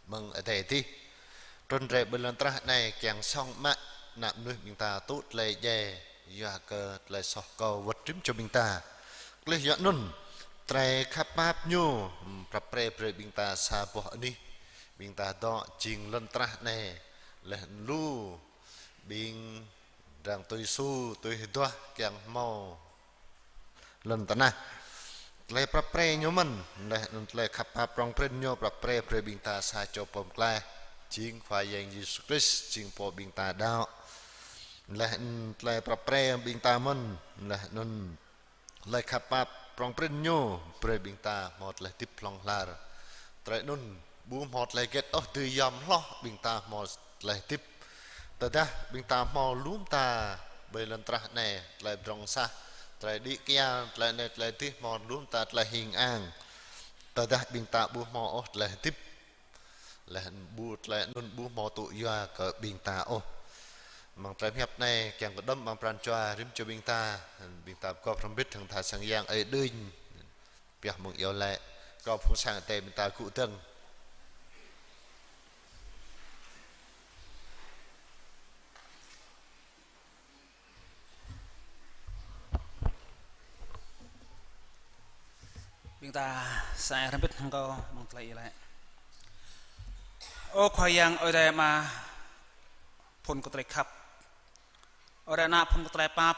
mơ̆ng adai adih. Trŭn rai ƀơi lŏn tơnah anai kiăng song mă ană mơnuih ƀing ta tŭ tơlơi djai, yua kơ tơlơi soh kơ wơ̆t rĭm čô ƀing ta. Tơlơi yua anŭn, tơlơi khăp pap ñu, hm, prăp pre brơi ƀing ta sa boh anih, ƀing ta dŏ jing lŏn tơnah anai, laih lu ƀing arăng tui su, tui hơduah kiăng hmâo lŏn tơnah. Tơlơi prăp pre ñu mơ̆n, laih anŭn tơlơi khăp pap prŏng prin ñu prăp pre brơi ƀing ta sa čô pô pơklaih, jing Khua Yang Yêsu Krist, jing Pô ƀing ta đaŏ. Laih anŭn tơlơi prăp pre ƀing ta mơ̆n, laih anŭn tơlơi khăp pap prŏng prin ñu brơi ƀing ta hmâo tơlơi hơdip hlŏng lar. Tơlơi anŭn ƀu hmâo tơlơi hơget ôh, dưi yom hloh ƀing ta hmâo tơlơi hơdip. Tơdah ƀing ta hmâo lu mơta ƀơi lŏn tơnah anai, tơlơi pơdrŏng sah, tơlơi đĭ kyar, tơlơi anai tơlơi adih, hmâo lu mơta tơlơi hing ang, tơdah ƀing ta ƀu hmâo ôh tơlơi hơdip, laih ƀu tơlơi anŭn ƀu hmâo tŭ yua kơ ƀing ta ôh. Amăng tơlơi pơhiăp anai kiăng kơ đŏm amăng pran jua rĭm čô ƀing ta, ƀing ta pơgop hrŏm hơbĭt hăng tha sang Yang Ơi Đunh. Pioh mơ̆ng iâu laĭ, kâo phung sang Ơi Adai ƀing ta gŭ dơ̆ng. Ƀing ta sa ai hrŏm hơbĭt hăng kâo mơ̆ng tơlơi iâu laĭ. Ơ Khua Yang Ơi Adai Ama, phŭn kơ tơlơi khăp. Ơi Adai Ama, phŭn kơ tơlơi pap.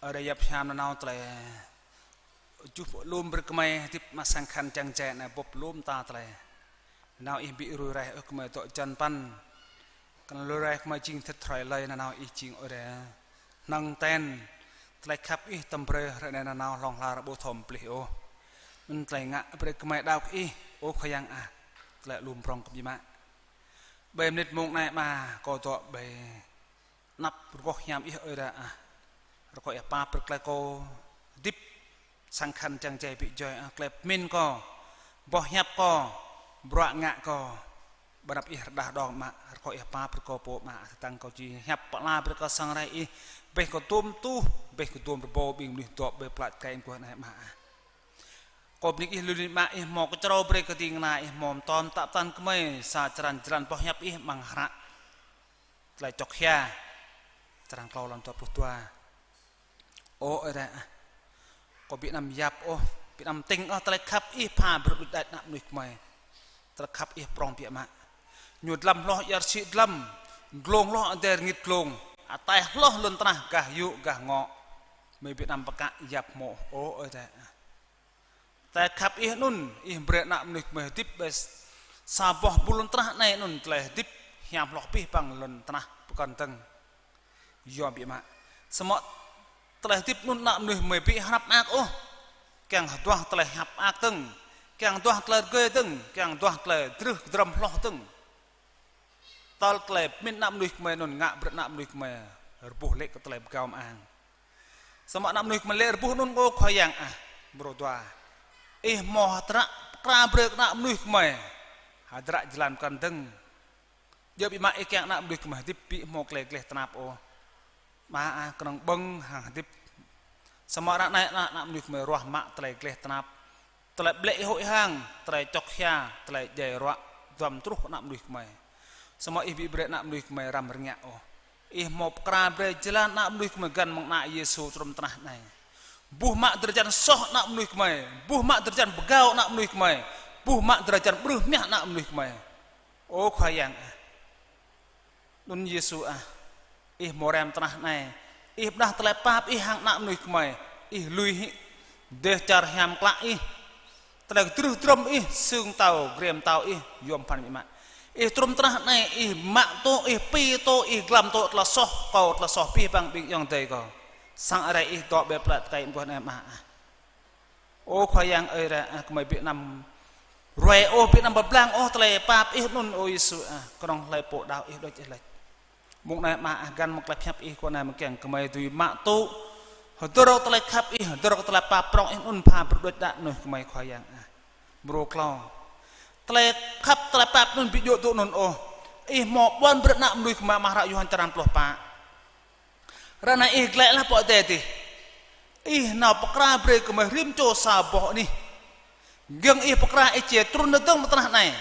Ơi Adai yap hiam nanao tơlơi juh pơlum brơi kơmơi hơdip amăng sang khăn čang jai anai bưp lŏm ta tơlơi. Nanao Ih ƀu rui raih ôh kơmơi dŏ jăn păn. Kăn rui raih kơmơi jing thit hrơi lơi, nanao Ih jing Ơi Adai hnăng ten. Tơlơi khăp Ih tơm brơi hrơi anai nanao hlŏng lar ƀu thâo pơplih ôh. Anŭn tơlơi ngă brơi kơmơi đaŏ kơ Ih, ơ Khua Yang ah. Tơlơi lŏm prŏng kơ ƀing mă. Ƀơi mơnit mông anai Ama, kâo dŏ ƀơi anăp rơgoh hiam Ih Ơi Adai ah. Rơkâo Ih pap brơi tơlơi kâo hơdip sang khăn čang jai ƀu djơ̆ ah, tơlơi pơmĭn kâo, boh hiăp kâo, bruă ngă kâo. Ƀơi anăp Ih rơđah đong Ama, rơkâo Ih pap brơi kâo pô Ama, tơdang kâo či hiăp pơala brơi kơ sang rai Ih, ƀĕ kơ tôm tuh, ƀĕ kơ tôm rơbâo ƀing mơnuih dŏ ƀơi plăč kai mơguah anai Ama ah. Kâo bơni Ih lu lin Ama, Ih hmâo kơčrâo brơi kơ ding kơna, Ih hmâo pơtô pơtă pơtăn kơmơi sa črăn jơlan boh hiăp Ih amăng hră Tơlơi Čŏk Hia, črăn klâo lăm dua pluh dua. Ơ Ơi Adai ah, kâo ƀu anăm yap ôh, ƀu anăm tĭng ôh tơlơi khăp Ih pha brơi đuaĭ đač ană mơnuih kơmơi. Tơlơi khăp Ih prŏng biă mă. Ñu dlăm hloh ia rơsĭ dlăm, glông hloh adai rơngit glông, ataih hloh lŏn tơnah gah yŭ gah ngŏ. Mơi ƀu anăm pơkă yap hmâo ôh, ơ Ơi Adai ah. Tơlơi khăp Ih anŭn, Ih brơi ană mơnuih kơmơi hơdip ƀơi sa boh ƀuh lŏn tơnah anai anŭn tơlơi hơdip hiam hloh abih bang lŏn tơnah pơkŏn dơ̆ng. Yua biă mă. Samơ̆ tơlơi hơdip anŭn ană mơnuih kơmơi ƀu hrăp mơak ôh. Kiăng hơduah tơlơi hrăp mơak dơ̆ng, kiăng hơduah tơlơi rơgơi dơ̆ng, kiăng hơduah tơlơi drưh kơdrăm hloh dơ̆ng. Tơl tơlơi pơmĭn ană mơnuih kơmơi anŭn ngă brơi ană mơnuih kơmơi rơbuh lê̆ kơ tơlơi pơgao mơang. Samơ̆ ană mơnuih kơmơi lê̆ rơbuh anŭn, ơ Khua Yang ah, mrô dua. Ih hmâo hơdră pơkra brơi kơ ană mơnuih kơmơi hơdră jơlan pơkŏn dơ̆ng. Djơ̆ biă mă Ih kiăng ană mơnuih kơmơi hơdip ƀu hmâo tơlơi gleh tơnap ôh. Ama ah, kơnơ̆ng ƀơ̆ng hăng hơdip. Samơ̆ ră anai ană, ană mơnuih kơmơi ruah mă tơlơi gleh tơnap. Tơlơi ƀlĕ ih hŭi hăng, tơlơi čŏk hia, tơlơi djai ruă, duăm truh ană mơnuih kơmơi. Samơ̆ Ih ƀu brơi ană mơnuih kơmơi răm rơngiă ôh. Ih hmâo pơkra brơi jơlan ană mơnuih kơmơi găn mơ̆ng ană Yêsu trŭm tơnah anai. Buh mă drơi jăn soh ană mơnuih kơmơi, buh mă drơi jăn pơgao ană mơnuih kơmơi, buh mă drơi jăn ƀrưh mơhiăh ană mơnuih kơmơi. Ơ Khua Yang ah. Anŭn Yêsu ah, Ih hmâo rai mơ̆ng tơnah anai, Ih pơdah tơlơi pap Ih hăng ană mơnuih kơmơi, Ih lui hĭ dêh čar hiam klă Ih, tơlơi kơdrưh drŏm Ih, sưng tâo, grem tâo Ih, yôm phăn biă mă. Ih trŭm tơnah anai, Ih mă tŭ, Ih pi tŭ, Ih glăm tŭ tơlơi soh kâo, tơlơi soh abih bang ƀing ayŏng adơi kâo. Sang rai Ih dŏ ƀơi plơi tơkai mơguah anai mơ̆n ah. Ơ Khua Yang ơi, rai ah, kơmơi ƀu anăm ruai ôh, ƀu anăm pơblang ôh tơlơi pap Ih anŭn, ơ Yêsu ah, kơnơ̆ng hlơi pô đaŏ Ih đôč Ih laĭ. Mông anai mơ̆n ah, găn mơ̆ng tơlơi pơhiăp Ih kơ anai mơ̆ng kiăng kơmơi dưi mă tŭ hơdơr tơlơi khăp Ih, hơdơr tơlơi pap prŏng Ih anŭn pha brơi đôč đă mơnuih kơmơi Khua Yang ah. Mrô klâo. Tơlơi khăp tơlơi pap anŭn ƀu djơ̆ tŭ anŭn ôh. Ih hmâo ƀuăn brơi ană mơnuih kơmơi amăng hră Yôhan črăn pluh pă. Ră anai Ih glaĭ laih pơ adai adih. Ih nao pơkra brơi kơmơi rĭm čô sa boh anih. Giŏng Ih pơkra Ih či trŭn dơ̆ng mơ̆ng tơnah anai.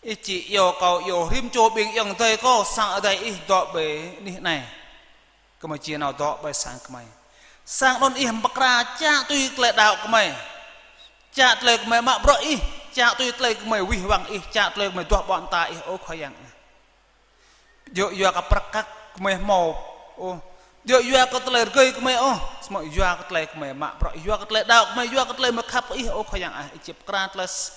Ih či iâu kâo, iâu rĭm čô ƀing ayŏng adơi kâo sang adai Ih dŏ ƀơi anih anai. Kơmơi či nao dŏ ƀơi sang kơmơi. Sang anŭn Ih pơkra čă tui tơlơi đaŏ kơmơi. Čă tơlơi kơmơi mă bruă Ih, čă tui tơlơi kơmơi wih wăng Ih, čă tơlơi kơmơi duah ƀô̆ mơta Ih, ơ Khua Yang ah. Djơ̆ yua kơ prăk kăk kơmơi hmâo ôh. Djơ̆ yua kơ tơlơi rơgơi kơmơi ôh. mă yua kơ tơlơi gơmơi mă bruă, yua kơ tơlơi đaŏ gơmơi, yua kơ tơlơi gơmơi khăp kơ Ih, ơ Khua Yang ah, Ih čĕp pơkra tơlơi s-,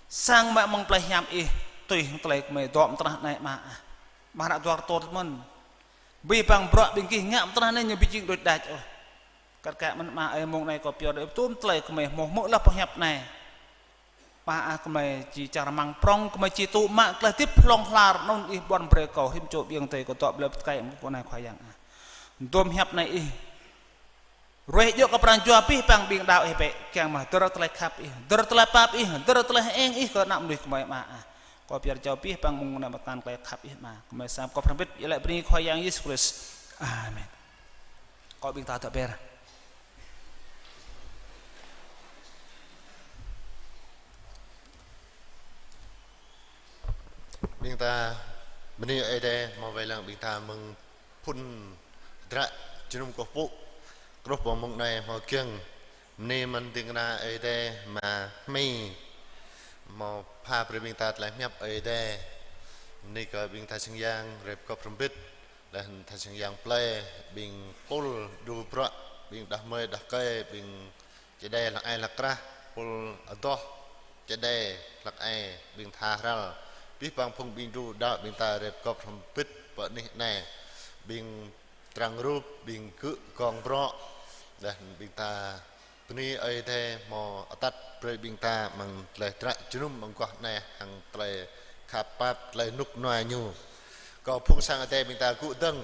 sang mă mơ̆ng tơlơi hiam Ih, tui hăng tơlơi gơmơi dŏ mơ̆ng tơnah anai Ama ah. Ama ră dua rơtuh mơ̆n. Abih bang bruă ƀing gih ngă mơ̆ng tơnah anai ñu ƀu jing đôč đač ôh. Kar kaĭ mơ̆n Ama ơi, mông anai kâo pơyơr đơi pơtum tơlơi gơmơi hmâo hmư̆ lăp pơhiăp anai. Ama ah, gơmơi či čang rơmang prŏng, gơmơi či tŭ mă tơlơi hơdip hlŏng lar anŭn Ih ƀuăn brơi kơ rĭm čô ƀing adơi kâo dŏ ƀơi lăp tơkai mơ̆ng kâo anai Khua Yang ah. Dôm hiăp anai Ih ruai djơ̆ kơ pran jua abih bang ƀing đaŏ Ih bĕ, kiăng mă hơdơr tơlơi khăp Ih, hơdơr tơlơi pap Ih, hơdơr tơlơi hơeng Ih kơ ană mơnuih gơmơi Ama ah. Kâo pơyơr jao abih bang mông anai mơ̆ng tơngan tơlơi khăp Ih Ama. Gơmơi sa pơkŏp hrŏm hơbĭt, iâu laĭ bơni Khua Yang Yêsu Krist. Amen. Kâo ƀing ta dŏ ber. Ƀing ta bơni Ơi Adai hmâo wai lăng ƀing ta mơ̆ng phŭn hơdră jơnum kơkuh pơpŭ. Truh pơ mông anai hmâo kiăng bơni mơ̆n ding kơna Ơi Adai Ama Hmi hmâo pha brơi ƀing ta tơlơi pơhiăp Ơi Adai. Bơni kơ ƀing tha sang yang rai pơkŏp hrŏm hơbĭt. Laih tha sang yang plơi, ƀing pul đru bruă, ƀing đah kơmơi đah rơkơi, ƀing čơđai hlăk ai hlăk krah, pul adoh čơđai hlăk ai, ƀing tha hrăl, abih bang phung ƀing đru đaŏ ƀing ta rai pơkŏp hrŏm hơbĭt pơ anih anai, ƀing trang rup, ƀing gơ̆ gong bruă, laih ƀing ta bơni Ơi Adai hmâo atăt brơi ƀing ta amăng tơlơi hơdră jơnum mơguah anai hăng tơlơi khăp pap, tơlơi rơnŭk rơnua Ñu. Kơ phung sang Adai ƀing ta gŭ dơ̆ng,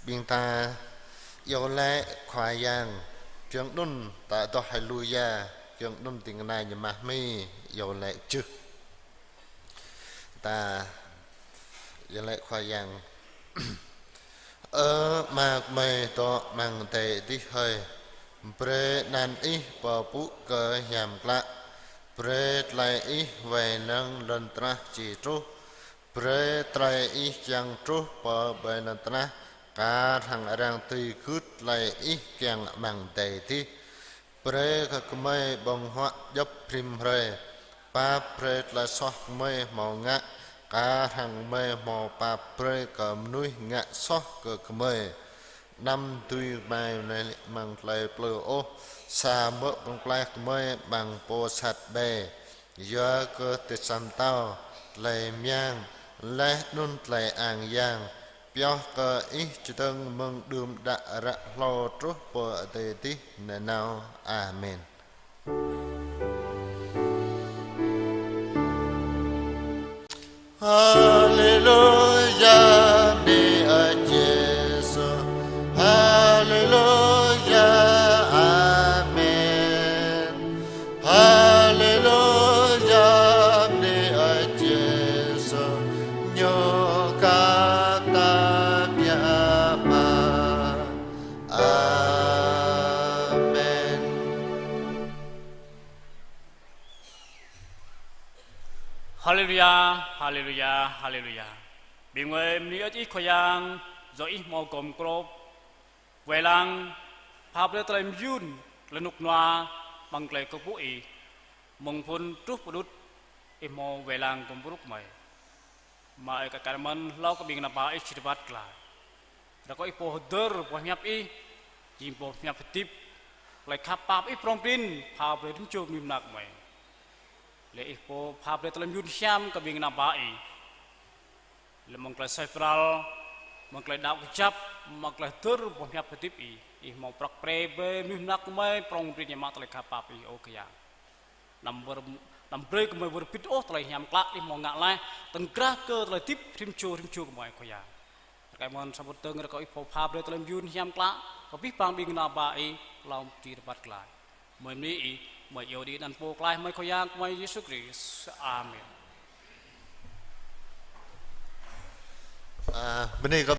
ƀing ta iâu laĭ Khua Yang, giŏng anŭn ta adoh haleluya, giŏng anŭn ding kơna Ama Hmi iâu laĭ jưh. Ta iâu laĭ Khua Yang. Ơ Ama gơmơi dŏ amăng adai adih hơi, brơi anăn Ih pơpŭ kơ hiam klă, brơi tơlơi Ih wai lăng lŏn tơnah či truh, brơi tơlơi Ih kiăng truh pơ ƀơi lŏn tơnah, kar hăng arăng dưi gưt tơlơi Ih kiăng amăng adai adih. Brơi kơ gơmơi ƀơ̆ng huă djŏp rĭm hrơi, pap brơi tơlơi soh gơmơi hmâo ngă, kar hăng gơmơi hmâo pap brơi kơ mơnuih ngă soh kơ gơmơi. Anăm dưi gơmơi laĭ amăng tơlơi plư ôh, samơ̆ pơklaih gơmơi amăng pô sat ƀai. Yua kơ Ih sa pơtao tơlơi mơyang, laih anŭn tơlơi ang yang, pioh kơ Ih čơdơ̆ng mơ̆ng đưm đă ră hlâo truh pơ adai adih nanao. Amen. Haleluya, bơni Ơi Yêsu. Haleluya, amen. Haleluya, bơni Ơi Yêsu, Ñu khăp ta biă mă. Amen. Haleluya, haleluya, haleluya. Ƀing gơmơi bơni Ih Khua Yang, yua Ih hmâo gum gôp wai lăng, pha brơi tơlơi mơyun, tơlơi rơnŭk rơnua, amăng tơlơi kơkuh pơpŭ Ih, mơ̆ng phŭn truh pơ đŭt, Ih hmâo wai lăng gum gôp gơmơi. Ama ơi, kar kaĭ mơ̆n hlâo kơ ƀing ană bă Ih či rơbat glaĭ. Rơkâo Ih pô hơdơr boh hiăp Ih, jing boh hiăp hơdip, tơlơi khăp pap Ih prŏng prin, pha brơi rĭm čô mơnuih mơnă gơmơi. Laih Ih pô pha brơi tơlơi mơyun hiam kơ ƀing ană bă Ih. Laih amăng tơlơi suaih pral, amăng tơlơi đaŏ kơjăp, amăng tơlơi hơdơr boh hiăp hơdip Ih, Ih hmâo prăk pre brơi mơnuih mơnă gơmơi prŏng prin ñu mă tơlơi khăp pap Ih, ơ Khua Yang. Anăm wơr-, anăm brơi gơmơi wơr bĭt ôh tơlơi hiam klă Ih hmâo ngă laih, tơ̆ng krah kơ tơlơi hơdip rĭm čô rĭm čô gơmơi, Khua Yang. Rơkâo mơ̆n sa pơtơ̆ng rơkâo Ih pô pha brơi tơlơi mơyun hiam klă kơ abih bang ƀing ană bă Ih hlâo či rơbat glaĭ. Gơmơi bơni Ih, gơmơi iâu đĭ anăn Pô Pơklaih gơmơi Khua Yang gơmơi Yêsu Krist. Amen. A, bơni kơ